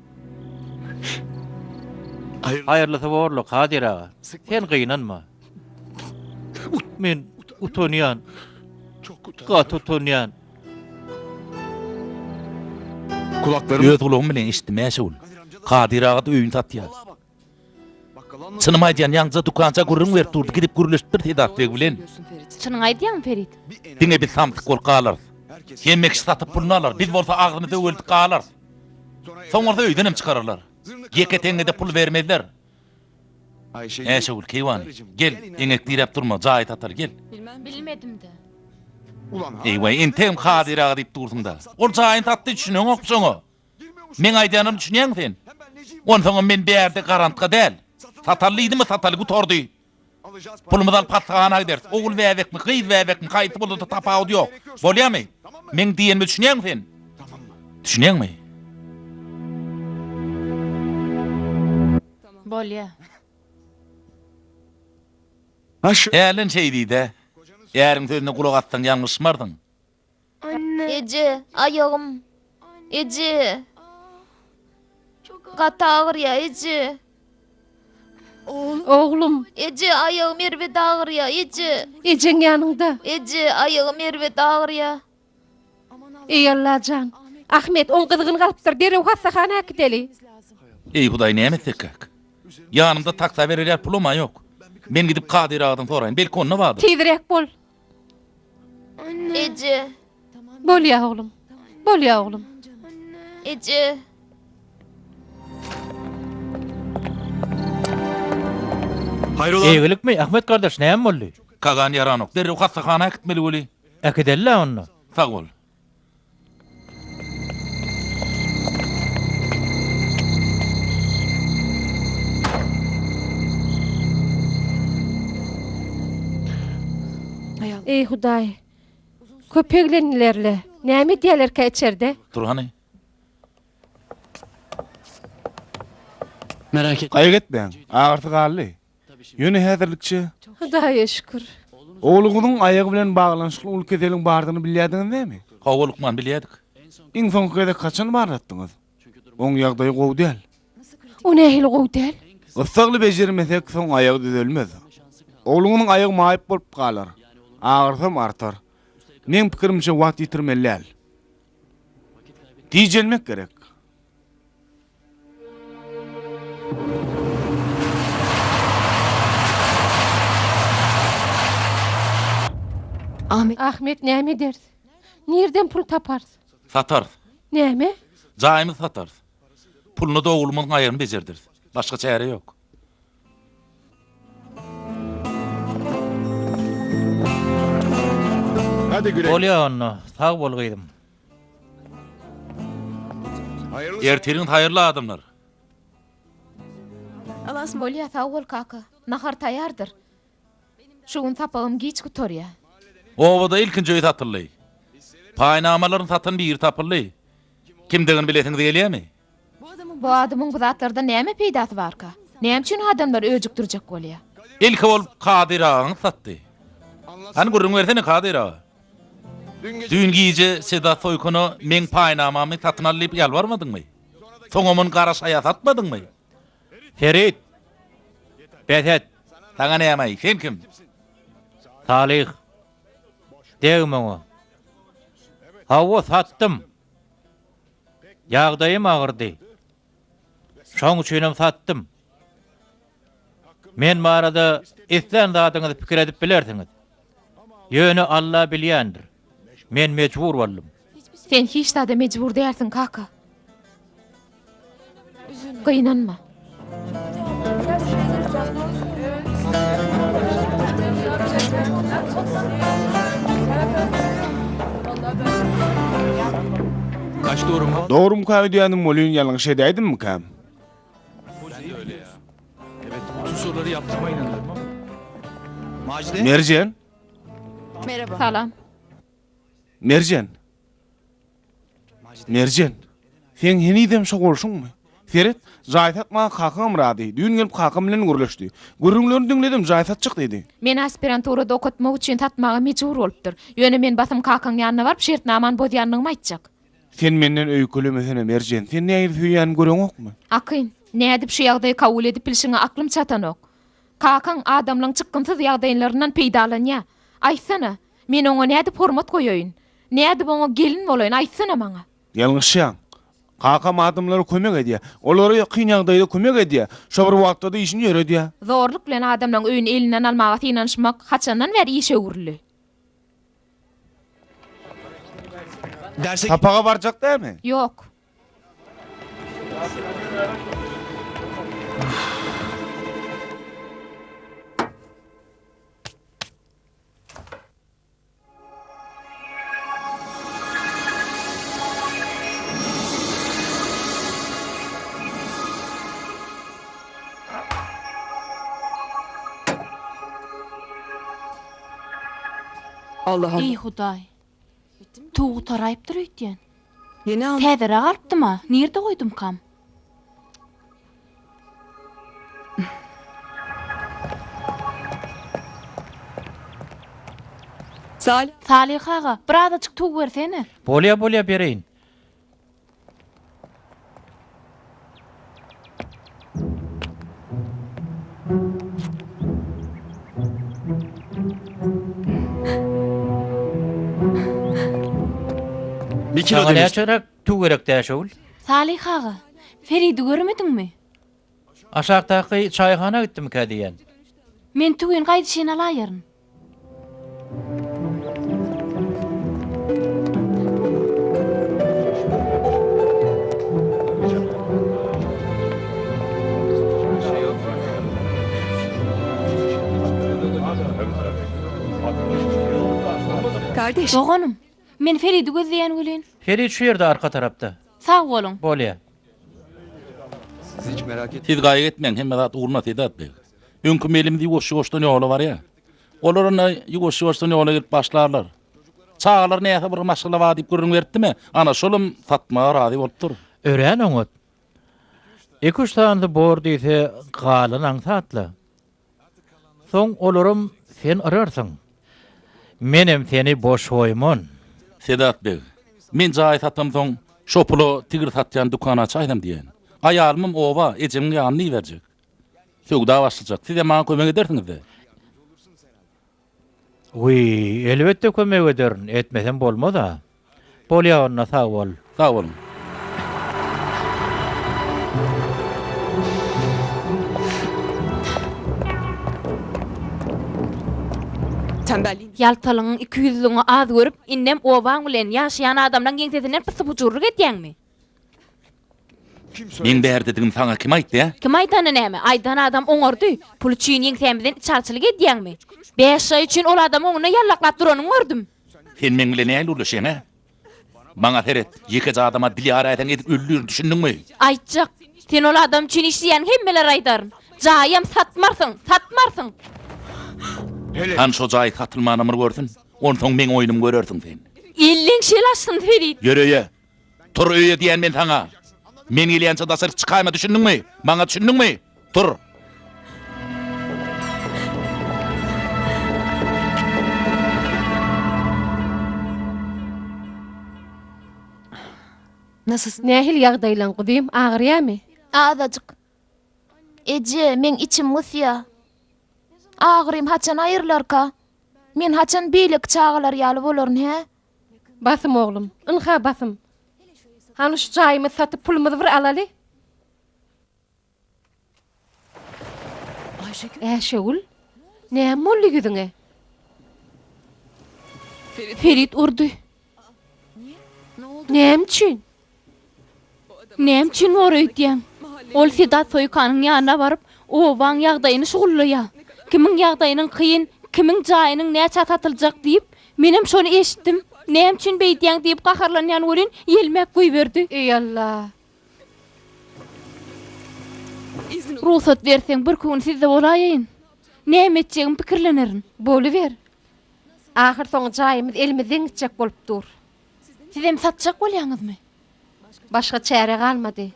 Haýyrlysy borla, Kadyr aga. Sen gynanma. Men utanýan. Gaty utanýan. Öz gulagym bilen eşitdim, Äşegül. Kadyr aga-da öýüni satýar. Çynymy aýdýan, ýaňja dükança gürrüň berip durdy, gidip gürleşipdir Sedat beg bilen. Çynyňy aýdýaňmy, Ferit? Diňe biz samsyk bolup galarys. Hemme kişi satyp puluny alar, biz bolsa agzymyzy öweldip galarys. Soň bolsa öýdenem çykararlar. Ýeke teňňe-de pul bermezler. Äşegül, keýwany, gel, eňek diräp durma, jaýy sataly, gel. Bilmedim-de. Eý-waý, entegem Kadyr aga diýip dursuň-da. Ol jaýyny satdy, düşüneňokmy şoňa? Meň aýdýanyma düşünýäňmi sen? Onsoňam men bärde garantga däl. Sataly diýdimmi, sataly, gutardy. Pulumyzy alyp hassahana gideris. Ogul bäbekmi, gyz bäbekmi, haýsy bolsa-da tapawudy ýok. Bolýamy? Meň diýenime düşünýäňmi sen? Düşünýäňmi? Bolýa. Hälden şeý diý-dä. Äriň sözüne gulak assaň ýalňyşmarsyň. Eje, aýagym. Eje. Gaty agyrýa, eje. Oglum. Eje, aýagym erbet agyrýa, eje. Ejeň ýanyňda. Eje, aýagym erbet agyrýa. Eý Allajan. Ahmet, oň gyzgyn galypdyr, derrew hassahana äkideli. Eý Hudaý, näme etsekkäk? Ýanymda taksa berer ýaly pulum-a ýok. Men gidip Kadyr agadan soraýyn, belki onda bardyr. Tizräk bol. Eje. Bolýa oglum. Bolýa oglum. Eje. Eýgilikmi, Ahmet gardaş, näme boldy? Kagan ýaranok. Derrew hassahana äkitmeli weli. Äkideli-le onda. Sag bol. Eý Hudaý. Köp eglendiler-le. Näme edýärlerkä içerde? Dur hany. Merak et. Gaýgy etmäň, agyrysy galdy. Ýöne häzirlikçe. Hudaýa şükür. Ogluňyzyň aýagy bilen baglanyşykly uly keseliň bardygyny bilýärdiňiz dämi? Hawa, lukman, bilýärdik. Iň soňky gezek haçan barlatdyňyz? Oň ýagdaýy gowy däl. O nähili gowy däl? Gyssagly bejermesek, soň aýagy düzelmez. Ogluňyzyň aýagy maýyp bolup galar. Agyrysam artar. Meň pikirimçe wagt ýitirmeli däl. Tijelmek gerek. Ahmet näme ederis? Nirden pul taparys? Satarys. Näme? Jaýymyzy satarys. Puluny-da oglumyzyň aýagyny bejerdiris. Başga çäre ýok. Bolýa onda, sag bol gyzym. Ertiriňiz haýyrly adamlar. Bolýa sag bol kaka. Nahar taýardyr. Şu gün sapagym giç gutarýa. Obada ilkinji öý satyldy. Paýnamalaryny satan biri tapyldy. Kimdigini bilesiňiz gelýämi? Bu adamyň bu zatlardan näme peýdasy barka? Näme üçin adamlary öjükdirjek bolýa? Ilki bolup Kadyr agaňyz satdy. Hany gürrüň bersene Kadyr aga. Düýn gije Sedat Soýkana meň paýnamamy satyn al diýip ýalbarmadyňmy? Soňam ony gara şaýa satmadyňmy? Ferit! Bes et! Saňa näme-aý, sen kim? Salyh! Degme oňa. Hawa, satdym. Ýagdaýym agyrdy. Şoň üçinem satdym. Men barada islän zadyňyzy pikir edip bilersiňiz. Ýöne Alla bilýändir. Men mejbur boldum. Sen hiç zada mejbur dälsiň, kaka. Gynanma. Dogrumyka öýdýändim welin ýalňyş edäýdimmikäm? Merjen? Salam. Merjen. Merjen. Seň henizem şo bolşuňmy? Seret, jaý satmaga kakaňam razy. Düýn gelip kakam bilen gürleşdi. Gürrüňlerini diňledim, jaý satjak diýdi. Meni aspiranturada okatmak üçin satmaga mejbur bolupdyr. Ýöne men basym kakaň ýanyna baryp şertnamany bozýanlygymy aýtjak. Sen menden öýkelemesene, Merjen. Sen nähili söýýänimi göreňokmy? Akyn, nädip şu ýagdaýy kabul edip bilşiňe aklym çatanok. Kakaň adamlaň çykgynsyz ýagdaýlaryndan peýdalanýa. Aýtsana, men oňa nädip hormat goýaýyn? Nädip oňa gelin bolaýyn, aýtsana maňa? Ýalňyşýaň. Kakam adamlara kömek edýär. Olara kyn ýagdaýda kömek edýär. Şo bir wagtda-da işini ýöredýär. Zorluk bilen adamlaň öýüni elinden almaga synanyşmak haçandan bäri işe öwrüldi? Sapaga barjak dälmi? Ýok. Eý, Hudaý! Tüwi gutaraýypdyr öýtýän. Täzeräk alypdym-a, nirde goýdumkam? Salyh aga, bir azajyk tüwi bersene. Bolýa, bolýa, bereýin. Saňa näçeräk tüw gerek Däşöwül? Salyh aga, Feridi görmediňmi? Aşakdaky çaýhana gitdimikä diýýän. Men tüwini gaýdyşyn alaýaryn. Doganym, men Feridi gözleýän welin. Ferit şu ýerde arka tarapda. Sag boluň. Bolýa. Siz gaýgy etmäň, hemme zat ugruna Sedat beg. Öňki melimiz ýuwaş-ýuwaşdan ýola barýar. Olar onda ýuwaş-ýuwaşdan ýola gelip başlarlar. Çagalar näse bir maşgala bar diýip gürrüň beripdim-ä, ana şolam satmaga razy bolupdyr. Örän oňat. Iki-üç sanysy bor diýse, galany aňsat-la. Soň olaram sen yrarsyň. Menem seni boş goýman. Sedat beg, men jaý satamsoň, şo pula tigir satýan dükan açaýsam diýýän. Aýalymam oba, ejemiň ýanyna iberjek. Söwda başlajak. Sizem maňa kömek edersiňiz-dä? Wiý, elbetde kömek ederin, etmesem bolmaz-a. Bolýa onda, sag bol. Sag boluň. Ýaltalygyň, ikiýüzlügiňi az görüp, indem obaň bilen ýaşaýan adamlaň ýeňsesinden pyssy-pujurlyk edýäňmi? Meň bärdedigimi saňa kim aýtdy, ä? Kim aýdany näme? Aýdan adam oňardy. Pul üçin ýeňsämizden içalyçylyk edýäňmi? Bäş şaý üçin ol adamyň öňünde ýallaklap duranyňy gördüm. Sen meň bilen nähili gürleşýäň, ä? Maňa seret, ýekeje adama dil ýaraýsaň edip öldürin, düşündiňmi? Aýtjak. Sen ol adam üçin işleýäniňi hemmelere aýdaryn. Jaýam satmarsyň, satmarsyň! Hany şo jaý satylmanam bir görsün. Onsoň meň oýnumy görersiň sen. Elleň şel açsyn, Ferit. Ýör öýe. Tur öýe diýýän men saňa. Men gelýänçä daşaryk çykaýma düşündiňmi? Maňa düşündiňmi? Tur. Nähili ýagdaýlaň guzym, agyrýamy? Azajyk. Eje, meň içim gysýa. Agyrym haçan aýrylarka? Men haçan beýleki çagalar ýaly bolaryn, hä? Basym oglum, ynha basym. Hany şu jaýymyzy satyp pulumyzy bir alaly. Äşegül, näme boldy ýüzüňe? Ferit urdy. Näme üçin? Näme üçin bor öýdýäň? Ol Sedat Soýkanyň ýanyna baryp, obaň ýagdaýyny şugullaýar. Kimiň ýagdaýynyň kyn, kimiň jaýynyň näçä satyljak diýip, menem şony eşitdim. Näme üçin beýdýäň diýip gaharlanýan welin, ýelmäp goýberdi. Eý Alla! Rugsat berseň, birki gün sizde bolaýaýyn. Näme etjegimi pikirlenerin. Boluber. Ahyrsoňy jaýymyz elimizden gitjek bolup dur. Sizem satjak bolýaňyzmy? Başga çäre galmady.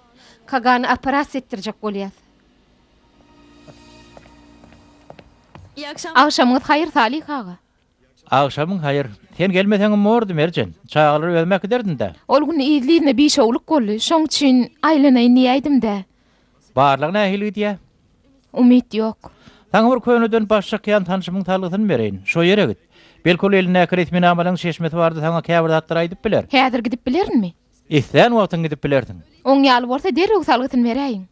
Kagany operasiýa etdirjek bolýas. Agşamyňyz haýyr Salyh aga. Agşamyň haýyr. Sen gelmeseňem bordy, Merjen. Çagalary özüm äkiderdim-dä. Ol gün yzly-yzyna bişowluk boldy. Şoň üçin aýlanaýyn diýäýdim-dä. Barlag nähili gidýä? Umyt ýok. Saňa bir köneden baş çykýan tanşymyň salgysyny bereýin. Şo ýere git. Belki ol elindäki resminamalaryň çeşmesi barada saňa käbir zatlary aýdyp biler. Häzir gidip bilerinmi? Islän wagtyň gidip bilersiň. Oň ýaly bolsa derrew salgysyny beräýiň.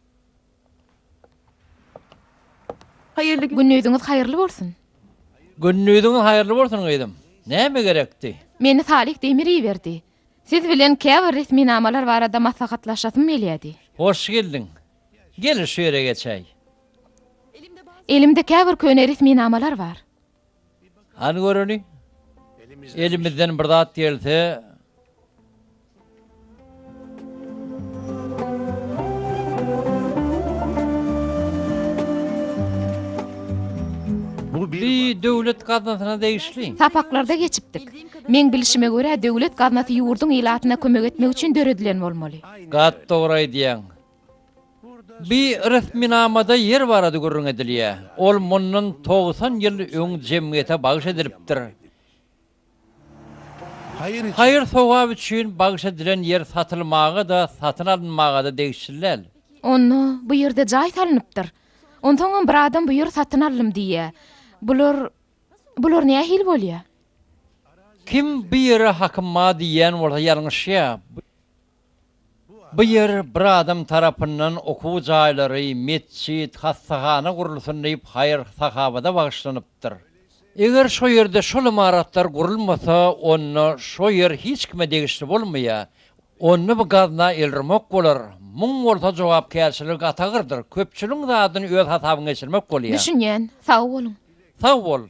Gündiziňiz haýyrly bolsun. Gündiziňiz haýyrly bolsun gyzym. Näme gerekdi? Meni Salyh Demir iberdi. Siz bilen käbir resminamalar barada maslahatlaşasym gelýärdi. Hoş geldiň. Gel şu ýere geçäý. Elimde käbir köne resminamalar bar. Hany göreli. Elimizden bir zat gelse. Bi döwlet gaznasyna degişli. Sapaklarda geçipdik. Meň bilşime görä, döwlet gaznasy ýurduň ilatyna kömek etmek üçin döredilen bolmaly. Gaty dogry aýdýaň. Bi resminamada ýer barada gürrüň edilýär. Ol mundan 90 ýyl öň jemgyýete bagyş edilipdir. Haýyr-sogap üçin bagyş edilen ýer satylmaga-da, satyn alynmaga-da degişli däl. Onda bu ýerde jaý salnypdyr. Onsoňam bir adam bu ýeri satyn aldym diýýär. Bular, bular nähili bolýar? Kim bu ýere hakym bar diýýän bolsa ýalňyşýar. Bu ýer bir adam tarapyndan okuw jaýlary, metjit, hassahana gurulsyn diýip haýyr-sahawada bagyşlanypdyr. Eger şo ýerde şol ymaratlar gurulmasa, onda şo ýer hiç kime degişli bolmaýar. Onda bu gazna elrmok bolar. Muň bolsa jogapkärçiligi gaty agyrdyr. Köpçüligiň zadyny öz hasabyňa geçirmek bolýar. Düşünýän. Sag boluň. Sag bol.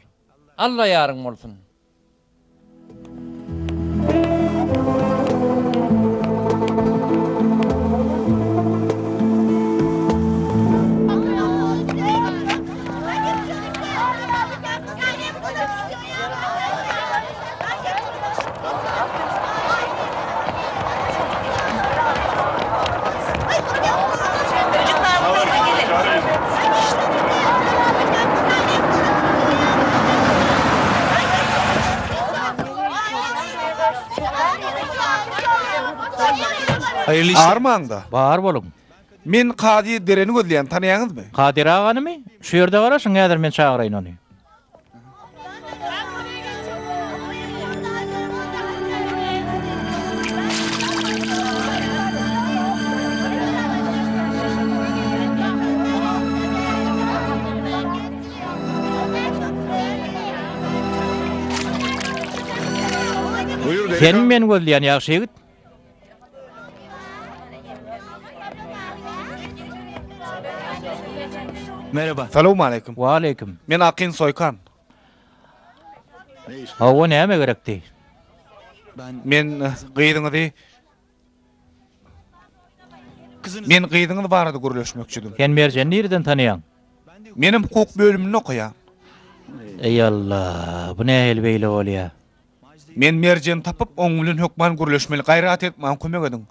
Alla ýaryň bolsun. Haýyrly işler. Armaň-da. Bar boluň. Men Kadyr Dereni gözleýän, tanaýaňyzmy? Kadyr aganymy? Şu ýerde garaşyň, häzir men çagyraýyn ony. Senmi meni gözleýän ýagşy ýigit? Merhaba. Salowmaleýkim. Waleýkim. Men Akyn Soýkan. Hawa, näme gerekdi? Men gyzyňyzy Men gyzyňyz barada gürleşmekçidim. Sen Merjeni nireden tanaýaň? Menem hukuk bölüminde okaýan. Eý Alla, bu nähili beýle bolýa? Men Merjeni tapyp, oň bilen hökman gürleşmeli. Gaýrat edip, maňa kömek ediň.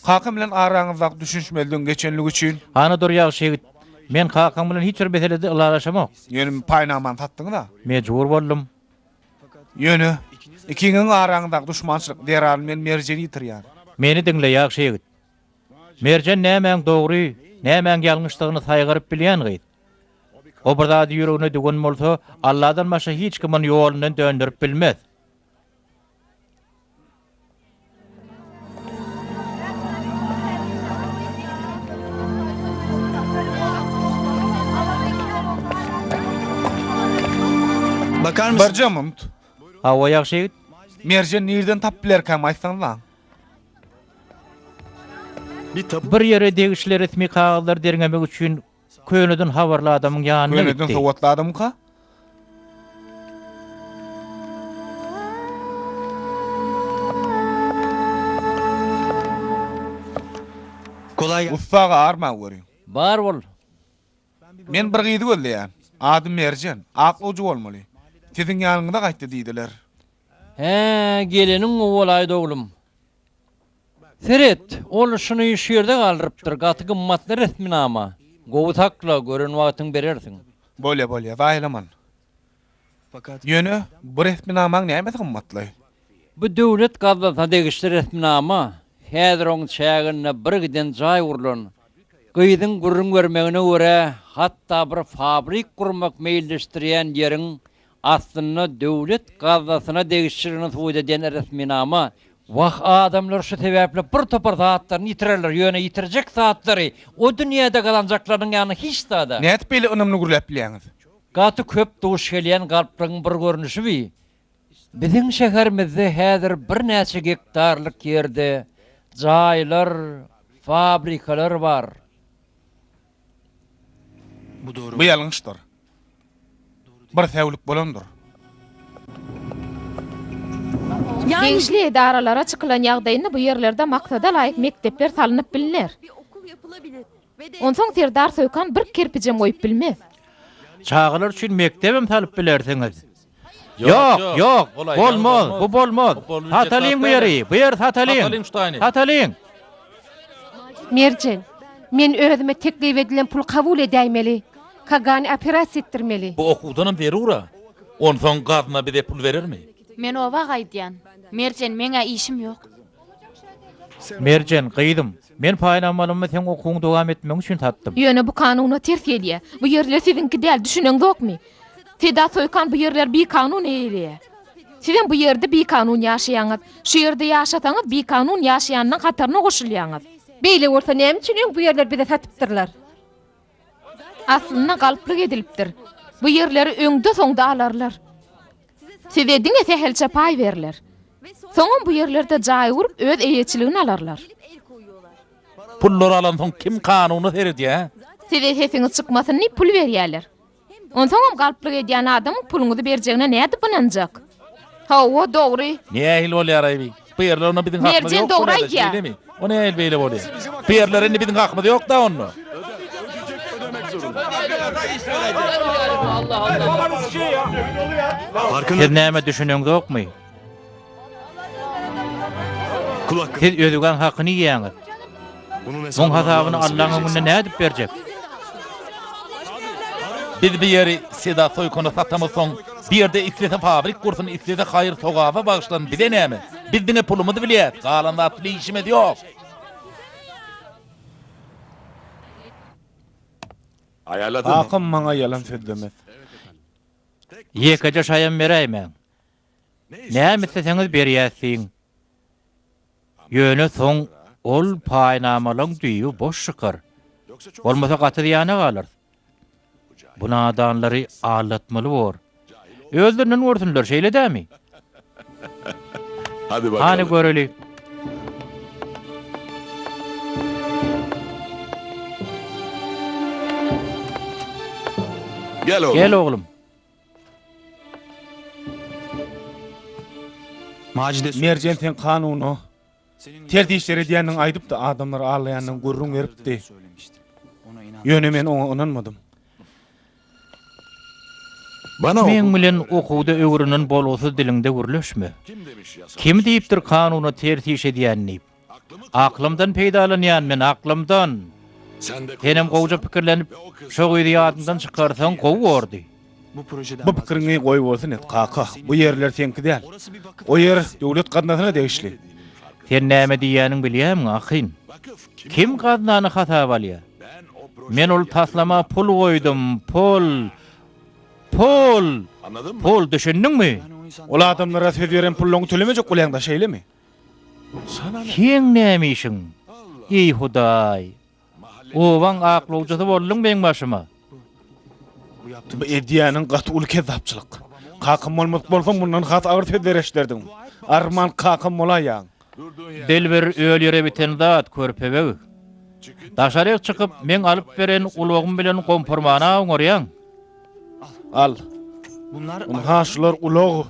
Kakam bilen araňyzdaky düşünişmezligiň geçenligi üçin. Hany dur ýagşy ýigit. Men kakaň bilen hiç bir meselede ylalaşamok. Ýöne paýnamany satdyňyz-a. Mejbur boldum. Ýöne, ikiňiziň araňyzdaky duşmançylyk zerarly men Merjeni ýitirýän. Meni diňle, ýagşy ýigit. Merjen nämäň dogry, nämäň ýalňyşdygyny saýgaryp bilýän gyz. O bir zady ýüregine düwen bolsa, Alladan başga hiç kim ony ýolundan dönderip bilmez. Bakar mısın? Birje munt. Hawa, ýagşy ýigit. Merjen nirden tapyp bilerkäm aýtsaňyzlaň. Bir ýere degişli resmi kagyzlary derňemek üçin köneden habarly adamyň ýanyna Köneden gitdi. sowatly adamyka? Kolay Ussa aga arma görüň. Bar bol. Men bir gyzy gözleýän. Ady Merjen. Aklawjy bolmaly. Siziň ýanyňyza gaýtdy diýdiler. Hä, geleniň gowy bolaýdy oglum. Seret, ol şuny şu ýerde galdyrypdyr, gaty gymmatly resminama. Gowy sakla, gören wagtyň berersiň. Bolýa, bolýa, zaýalaman. Ýöne, bu resminamaň nämesi gymmatly? Bu döwlet gaznasyna degişli resminama. Häzir oň çäginde bir giden jaý gurlan. Gyzyň gürrüň bermegine görä, hatda bir fabrik gurmak meýilleşdirýän ýeriň Aslynda döwlet gaznasyna degişliligini subut edýän resminama. Wah, adamlar şu sebäpli bir topar zatlaryny ýitirerler, ýöne ýitirjek zatlary o dünýäde gazanjaklarynyň ýanynda hiç zada. Nädip beýle ynamly gürläp bilýäňiz? Gaty köp duş gelýän galplygyň bir görnüşi bi. Biziň şäherimizde häzir birnäçe gektarlyk ýerde jaýlar, fabrikalar bar. Bu ýalňyşdyr. Bir säwlik bolandyr. Degişli edaralara çykylan ýagdaýynda bu ýerlerde maksada laýyk mekdepler salnyp bilner. Onsoň Serdar Soýkan bir kerpijem goýup bilmez. Çagalar üçin mekdebem salyp bilersiňiz. Ýok, ýok, bolmaz, bu bolmaz. Satalyň bu ýeri, bu ýeri satalyň. Satalyň. Merjen, men özüme teklip edilen puly kabul edäýmeli. Kagany operasiýa etdirmeli. Bu okuwdanam zerur-a. Onsoň gazna bize pul berermi? Men oba gaýdýan. Merjen, meň-ä işim ýok. Merjen, gyzym, men paýnamalymy seň okuwyňy dowam etmegiň üçin satdym. Ýöne bu kanuna ters gelýär. Bu ýerler siziňki däl, düşüneňzokmy? Sedat Soýkan bu ýerleri bikanun eýeleýär. Sizem bu ýerde bikanun ýaşaýaňyz. Şu ýerde ýaşasaňyz bikanun ýaşaýanlaň hataryna goşulýaňyz. Beýle bolsa näme üçin öň bu ýerleri bize satypdyrlar? Aslynda galplyk edilipdir. Bu ýerleri öňde-soňda alarlar. Size diňe sähelçe paý berler. Soňam bu ýerlerde jaý gurup öz eýeçiligini alarlar. Pullary alansoň kim kanuna seredýär, hä? Size sesiňiz çykmasyn diýip pul berýärler. Onsoňam galplyk edýän adamyň puluňyzy berjegine nädip ynanjak? Hawa, dogry. Nähili bolýar-aý bi? Bu ýerler onda biziň hakymyz Merjen ýok dogry bolýar-da, aýdýar. şeýlemi? O nähili beýle bolýar? Bu ýerlere indi biziň hakymyz ýok-da onda. Siz näme düşüneňzokmy? Siz özgäň hakyny iýýäňiz. Muň hasabyny Allaň öňünde nädip berjek? Biz bu ýeri Sedat Soýkana satamyzsoň, bu ýerde islese fabrik gursun, islese haýyr-sogaba bagyşlasyn, bize näme? Biz diňe pulumyzy bilýäs, galan zat bilen işimiz ýok. Kakam maňa ýalan sözlemez. Ýekeje şaýam beräýmäň. Näme isleseňiz berýäs diýiň. Ýöne soň ol paýnamalaň düýbi boş çykar. Bolmasa gaty zyýana galarys. Bu nadanlary aldatmaly bor. Özlerinden görsünler, şeýle dämi? Hany göreli. Gel oglum. Gel oglum. Merjen sen kanuna ters işler edýändigiňi aýdypdy, adamlary aldaýandygyňy gürrüň beripdi. Ýöne men oňa ynanmadym. Meň bilen okuwda öwrenen bolgusyz diliňde gürleşme. Kim diýipdir kanuna ters iş edýän diýip? Aklymdan peýdalanýan men, aklymdan. Senem gowja pikirlenip, şo gyzy ýadyňdan çykarsaň gowy bordy. Bu pikiriňi goýbolsun et, kaka. Bu ýerler seňki däl. O ýer döwlet gaznasyna degişli. Sen näme diýýäniňi bilýämiň, Akyn? Kim gaznany hasaba alýar? Men ol taslama pul goýdum, pul! Pul! Pul, düşündiňmi? Ol adamlara söz beren pullaryňy tölemejek bolýaň-da, şeýlemi? Seň näme işiň? Eý, Hudaý! Obaň aklawjysy bolduň meň başyma. Bu edýäniň gaty uly kezzapçylyk. Kakam bolmadyk bolsaň mundan has agyr sözler eşiderdiň. Arman kakam bolaýýaň. Dil bir öl ýere biten zat, körpe beg. Daşaryk çykyp, meň alyp beren ulagym bilen gompurmana oňarýaň. Al. Ynha şular ulag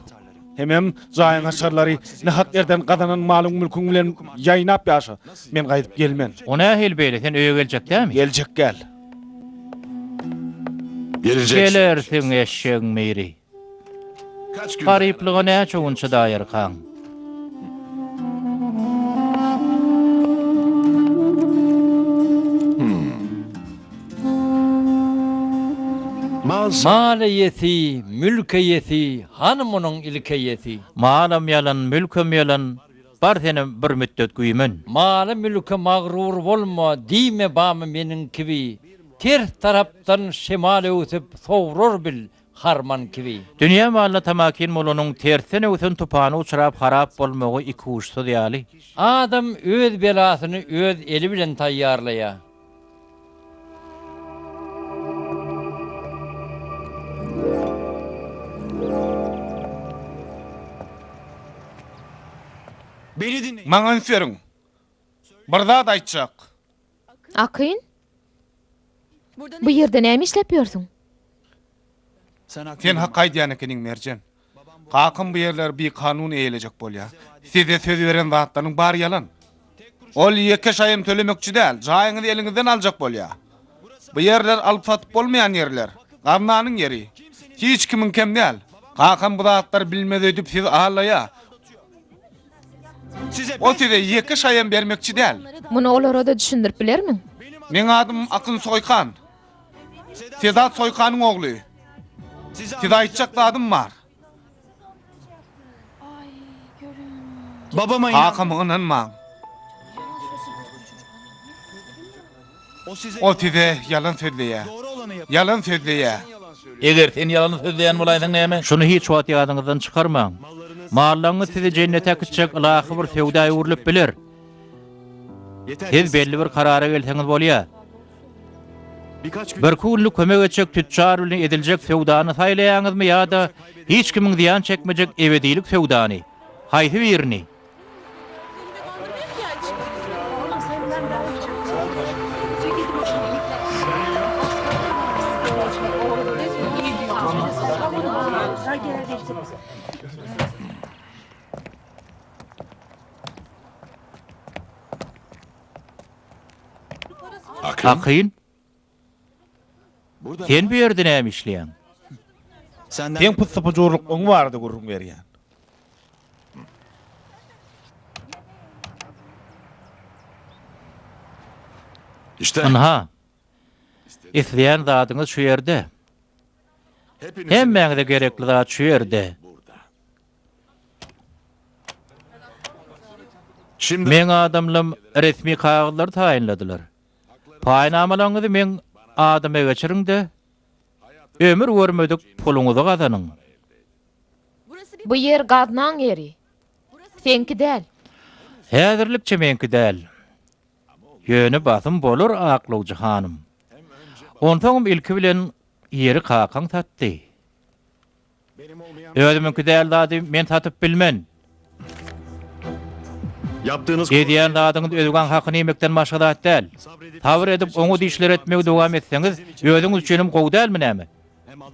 hemem jaýyň açarlary. Nahak ýerden gazanan malyň-mülküň bilen ýaýnap ýaşa. Men gaýdyp gelmen. O nähili beýle, sen öýe geljek dämi? Geljek gel. Gelersiň eşegiň biri. Garyplyga näçe gün çydaýarkaň? Mal eýesi, mülk eýesi, hany munuň ilk eýesi? Malam ýalan, mülkem ýalan, bar senem bir mütdet güýmen. Mala-mülke magrur bolma, diýme bamy meniň kibi, ters tarapdan şemal öwsüp sowrar bil, harman kibi. Dünýä malyna tamakin bolanyň tersden öwsen tupana uçrap harap bolmagy ikuçsuz ýaly. Adam öz belasyny öz eli bilen taýýarlaýar. Maňa üns beriň. Bir zat aýtjak. Akyn? Bu ýerde näme işläp ýörsüň? Sen hak aýdýan ekeniň, Merjen. Kakam bu ýerleri bikanun eýelejek bolýar. Size söz beren zatlarynyň bary ýalan. Ol ýeke şaýam tölemekçi däl, jaýyňyzy eliňizden aljak bolýar. Bu ýerler alyp-satyp bolmaýan ýerler. Gaznanyň ýeri. Hiç kimiňkem däl. Kakam bu zatlary bilmez öýdüp sizi aldaýar. Ol size ýeke şaýam bermekçi däl. Muny olara-da düşündirip bilermiň? Meň adym Akyn Soýkan. Sedat Soýkanyň ogly. Size aýtjak zadym bar. Kakama ynanmaň. Ol size ýalan sözleýär. Ýalan sözleýär. Eger sen ýalan sözleýän bolaýsaň näme? Şuny hiç wagt ýadyňyzdan çykarmaň. Mallaryňyz sizi jennete äkitjek ylahy bir söwda öwrülip biler. Siz belli bir karara gelseňiz bolýar. Birki günlük kömek etjek tütjar bilen ediljek söwdany saýlaýaňyzmy ýa-da hiç kimiň zyýan çekmejek ebedilik söwdany? Haýsy birini? Akyn? Sen bu ýerde näme işleýäň? Seň pyssy-pyjurlyklygyň barada gürrüň berýän. Ynha, isleýän zadyňyz şu ýerde. Hemmäňize gerekli zat şu ýerde. Meň adamlam resmi kagyzlary taýynladylar. Paýnamalaryňyzy meň. adama geçiriň-de, ömür görmedik puluňyzy gazanyň. Bu ýer gaznaň ýeri. Seňki däl. Häzirlikçe meňki däl. Ýöne basym bolar, aklawjy hanym. Onsoňam ilki bilen ýeri kakaň satdy. Özümiňki däl zady men satyp bilmen. Edýän zadyňyz özgäň hakyny iýmekden başga zat däl. Sabyr edip oňat işler etmegi dowam etseňiz, özüňiz üçinem gowy dälmi näme?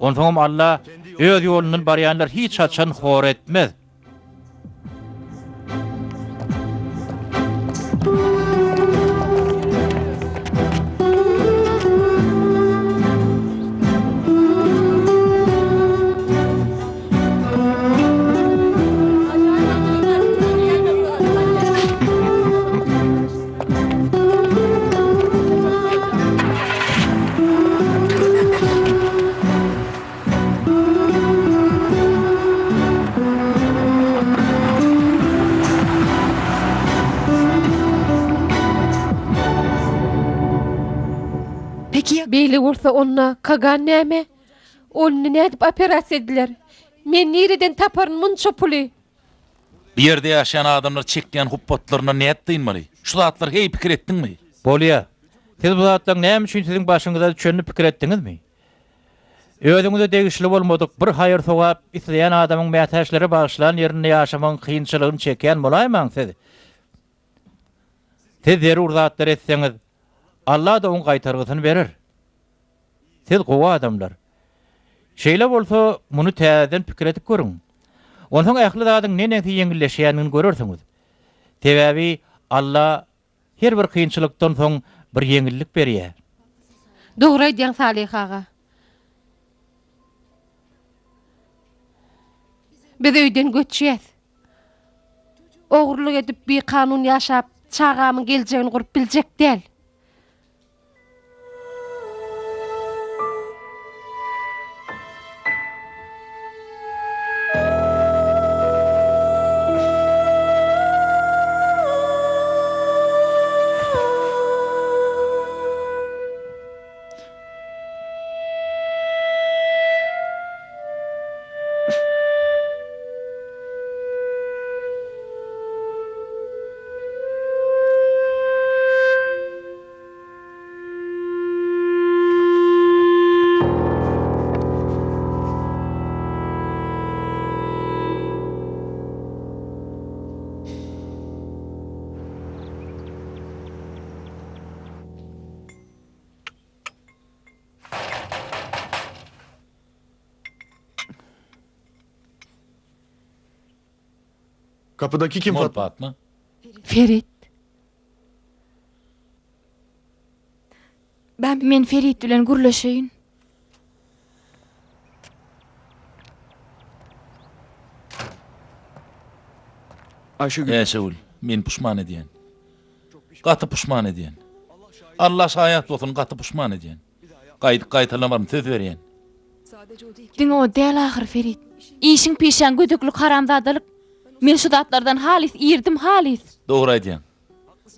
Onsoňam Alla öz ýolundan barýanlary hiç haçan hor etmez. Beýle bolsa onda Kagan näme? Ol indi nädip operasiýa ediler? Men nireden taparyn munça puly? Bu ýerde ýaşaýan adamlar çekýän hupbatlaryndan nädip dynmaly? Şu zatlary heý pikir etdiňmi? Bolýa. Siz bu zatlaryň näme üçin siziň başyňyza düşenini pikir etdiňizmi? Özüňize degişli bolmadyk bir haýyr-sogap isleýän adamyň mätäçlere bagyşlan ýerinde ýaşamagyň kynçylygyny çekýän bolaýmaň siz? Siz zerur zatlary etseňiz, Alla-da oň gaýtargysyny berer. Siz gowy adamlar. Şeýle bolsa, muny täzeden pikir edip görüň. Onsoň ähli zadyň neneňsi ýeňilleşýändigini görersiňiz. Sebäbi Alla Her bir kynçylykdan soň bir ýeňillik berýär. Dogry aýdýaň Salyh aga. Biz öýden göçýäs. Ogurlyk edip bikanun ýaşap çagamyň geljegini gurup biljek däl. Kapıdaki kim Mol Fatma? Patma? Ferit. Men Ferit bilen gürleşeýin. Ayşegül. Äşegül, men puşman edýän. Gaty puşman edýän. Alla şaýat bolsun, gaty puşman edýän. Gaýdyp gaýtalamaryn, söz berýän. Diňe o däl ahyry Ferit. Işiň pişäň gödeklik haramzadalyk. Men şu zatlardan halys irdim halys. Dogry aýdýaň.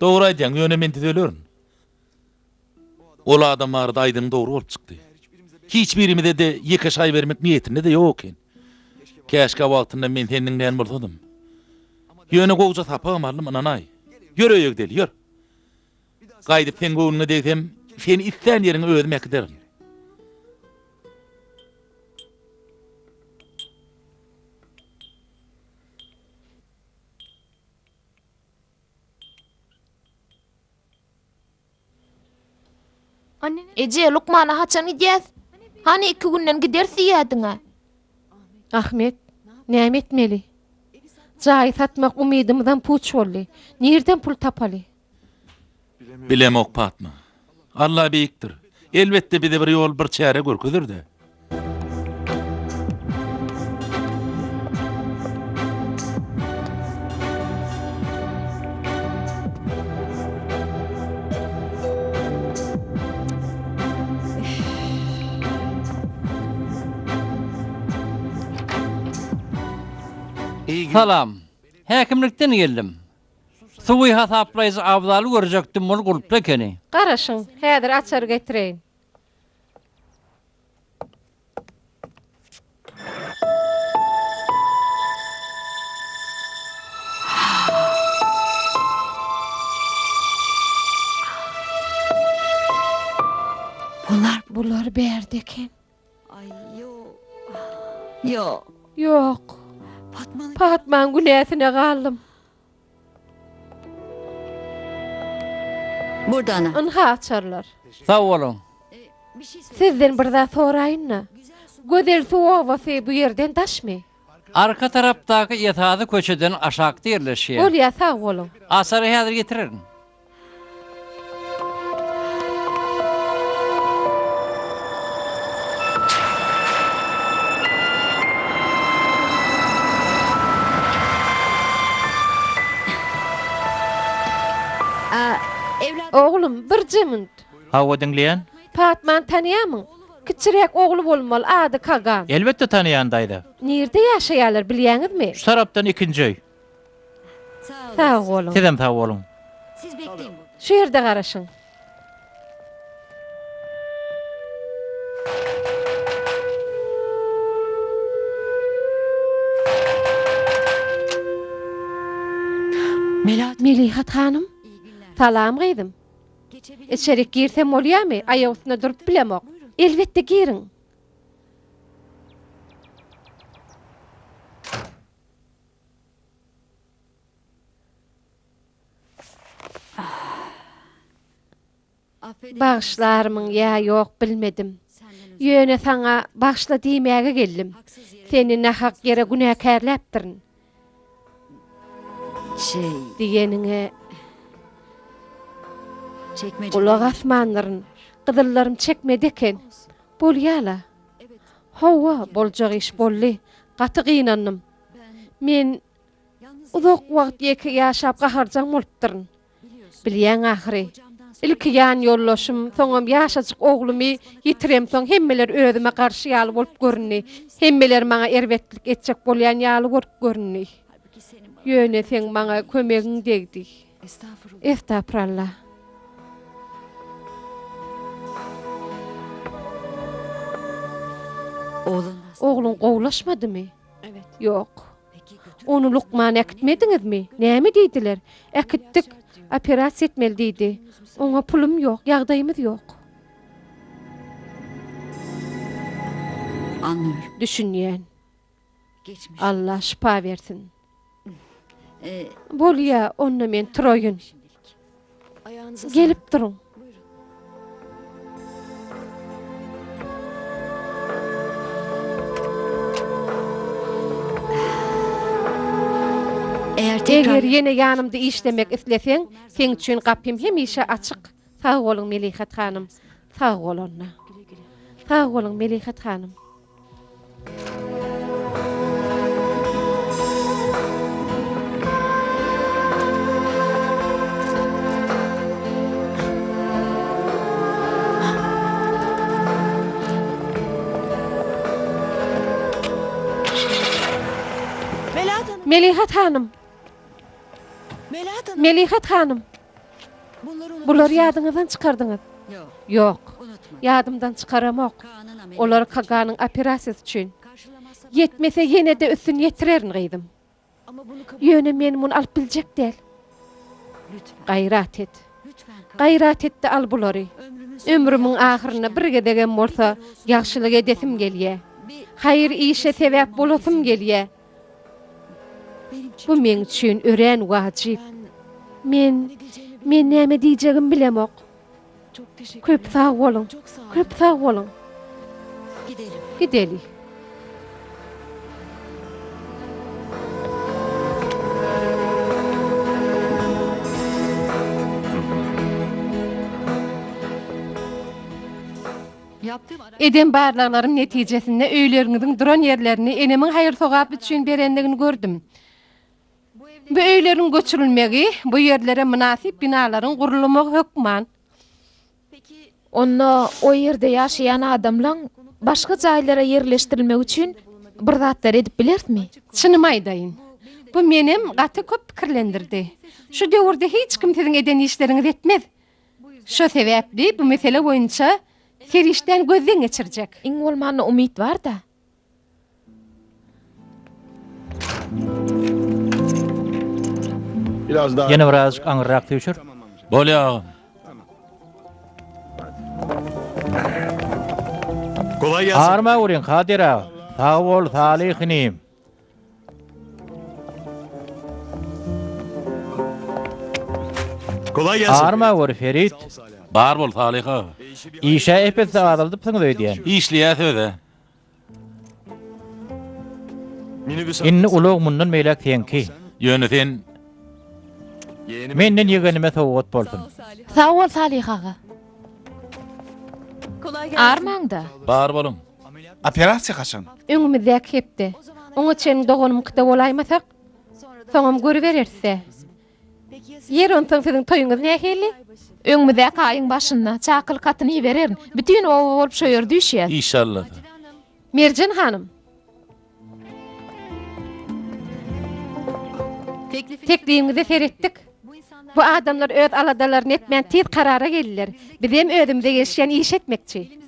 Dogry aýdýaň, ýöne men düzelerin. Ol adam barada aýdanyň dogry bolup çykdy. Hiç birimize-de ýeke şaý bermek niýetinde-de ýok eken. Käşgä wagtynda men seni diňlän bolsadym. Ýöne gowja sapagam aldym, ynanaý. Ýör öýe gideli, ýör. Gaýdyp seň göwnüňe degsem, seni islän ýeriňe özüm äkiderin. Eje, lukmana haçan gidýäs? Hany iki günden gideris diýýädiň-ä. Ahmet, näme etmeli? Jaýy satmak umydymyzam puç boldy. Nirden pul tapaly? Bilemok, Patma. Alla beýikdir. Elbetde bize bir ýol, bir çäre görkezer-dä. Salam. Häkimlikden geldim. Suwy hasaplaýjy Abzaly görjekdim, ol gulply ekeni. Garaşyň, häzir açary getireýin. Bular bärde eken. Ýok. Patmaň günäsine galdym. Ynha açarlar. Sag boluň. Sizden bir zat soraýyn-da. Gözelsuw obasy bu ýerden daşmy? Arka tarapdaky esasy köçeden aşakda ýerleşýär. Bolýar, sag boluň. Açary häzir getirerin. Oglum, birje minut. Hawa, diňleýän. Patmany tanaýarmyň? Kiçiräk ogly bolmaly, ady Kagan. Elbetde tanaýan, daýza. Nirde ýaşaýarlar, bilýäňizmi? Şu tarapdan ikinji öý. Sag boluň. Sizem sag boluň. Şu ýerde garaşyň. Melihat hanym. Salam gyzym. Içerik girsem bolýamy? Aýak üstünde durup bilemok. Elbetde giriň. Bagyşlarmyň ýa ýok bilmedim. Ýöne saňa bagyşla diýmäge geldim. Seni nahak ýere günäkärläpdirin. Diýeniňe gulak asmandyryn. Gyzyllarym çekmedi eken. Bolýa-la. Hawa, boljak iş boldy. Gaty gynandym. Men uzak wagt ýeke ýaşap gaharjaň bolupdyryn. Bilýäň ahyry. Ilki ýan ýoldaşym, soňam ýaşajyk oglumy ýitiremsoň hemmeler özüme garşy ýaly bolup göründi. Hemmeler maňa erbetlik etjek bolýan ýaly bolup göründi. Ýöne seň maňa kömegiň degdi. Estagfurallah. Ogluň gowulaşmadymy? Ýok. Ony lukmana äkitmediňizmi? Näme diýdiler? Äkitdik. Operasiýa etmeli diýdi. Oňa pulum ýok, ýagdaýymyz ýok. Düşünýän. Alla şypa bersin. Bolýa, onda men turaýyn. Gelip duruň. Eger ýene ýanymda işlemek isleseň, seň üçin gapym hemişe açyk. Sag boluň, Melihat hanym. Sag bol onda. Sag boluň, Melihat hanym. Melihat hanym! Melihat hanym! Bulary ýadyňyzdan çykardyňyz. Ýok. Ýadymdan çykaramok. Olar Kaganyň operasiýasy üçin. Ýetmese ýene-de üstüni ýetirerin gyzym. Ýöne men muny alyp biljek däl. Gaýrat et. Gaýrat et-de al bulary. Ömrümiň ahyrynda bir gezegem bolsa ýagşylyk edesim gelýä. Haýyr işe sebäp bolasym gelýä. Bu meň üçin örän wajyp. Men, men näme diýjegimi bilemok. Köp sag boluň, köp sag boluň. Gideli. Eden barlaglarym netijesinde öýleriňiziň duran ýerlerini enemiň haýyr-sogap üçin berendigini gördüm. Bu öýleriň göçürilmegi, bu ýerlere mynasyp binalaryň gurulmagy hökman. Onda o ýerde ýaşaýan adamlaň başga jaýlara ýerleşdirilmegi üçin bir zatlar edip bilerismi? Çynymy aýdaýyn, bu menem gaty köp pikirlendirdi. Şu döwürde hiç kim siziň eden işleriňizi etmez. Şo sebäpli bu mesele boýunça serişdäni gözden geçirjek. Iň bolmanda umyt bar-da. Ýene birazajyk aňyrrak süýşür. Bolýa agam. Kolay gelsin. Arma görüň, Kadyr aga. Sag bol, Salyh inim. Kolay gelsin. Arma gör, Ferit. Bar bol, Salyh aga. Işä ep-esli azaldypsyňyz öýdýän. Işleýäs öz-ä. Minibüs Indi ulag mundan beýläk seňki. Ýöne sen Menden ýegenime sowgat bolsun. Sag bol, Salyh aga. Armaň-da. Bar boluň. Operasiýa haçan? Öňümizdäki hepde. Oňa çenli doganymkyda bolaýmasak, soňam görübereris-dä. Ýeri onsoň siziň toýuňyz nähili? Öňümizdäki aýyň başynda çakylyk hatyny ibererin. Bütin oba bolup şo ýerde üýşýäs. Işalla. Merjen hanym. Teklibiňize seretdik. Bu adamlar öz aladalaryny etmän tiz karara geldiler. Bizem özümize gelişýän iş etmekçi.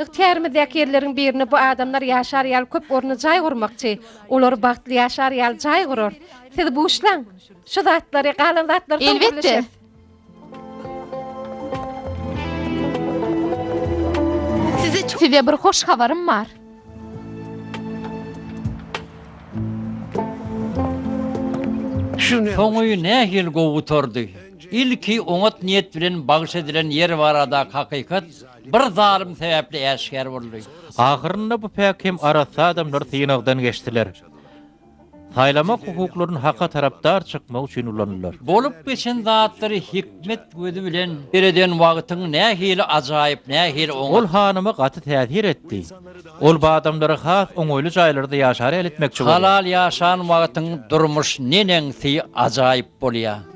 Ygtyýarymyzdaky ýerleriň birinde bu adamlar ýaşar ýaly köp orunly jaý gurmakçy. Olar bagtly ýaşar ýaly jaý gurarys. Siz buşlaň. Şu zatlary, galan zatlary soň Elbetde. gürleşeris. Size bir hoş habarym bar. Soňy nähili gowy gutardy. Ilki oňat niýet bilen bagyş edilen ýer baradaky hakykat bir zalym sebäpli äşgär boldy. Ahyrynda bu päk hem arassa adamlar synagdan geçdiler. Saýlamak hukuklaryny haka tarapdar çykmak üçin ulandylar. Bolup geçen zatlary hikmet gözi bilen sereden wagtyň nähili ajaýyp, nähili oňat. Ol hanyma gaty täsir etdi. Ol bu adamlary has oňaýly jaýlarda ýaşar ýaly etmekçi bolýar. Halal ýaşan wagtyň durmuş neneňsi ajaýyp bolýar.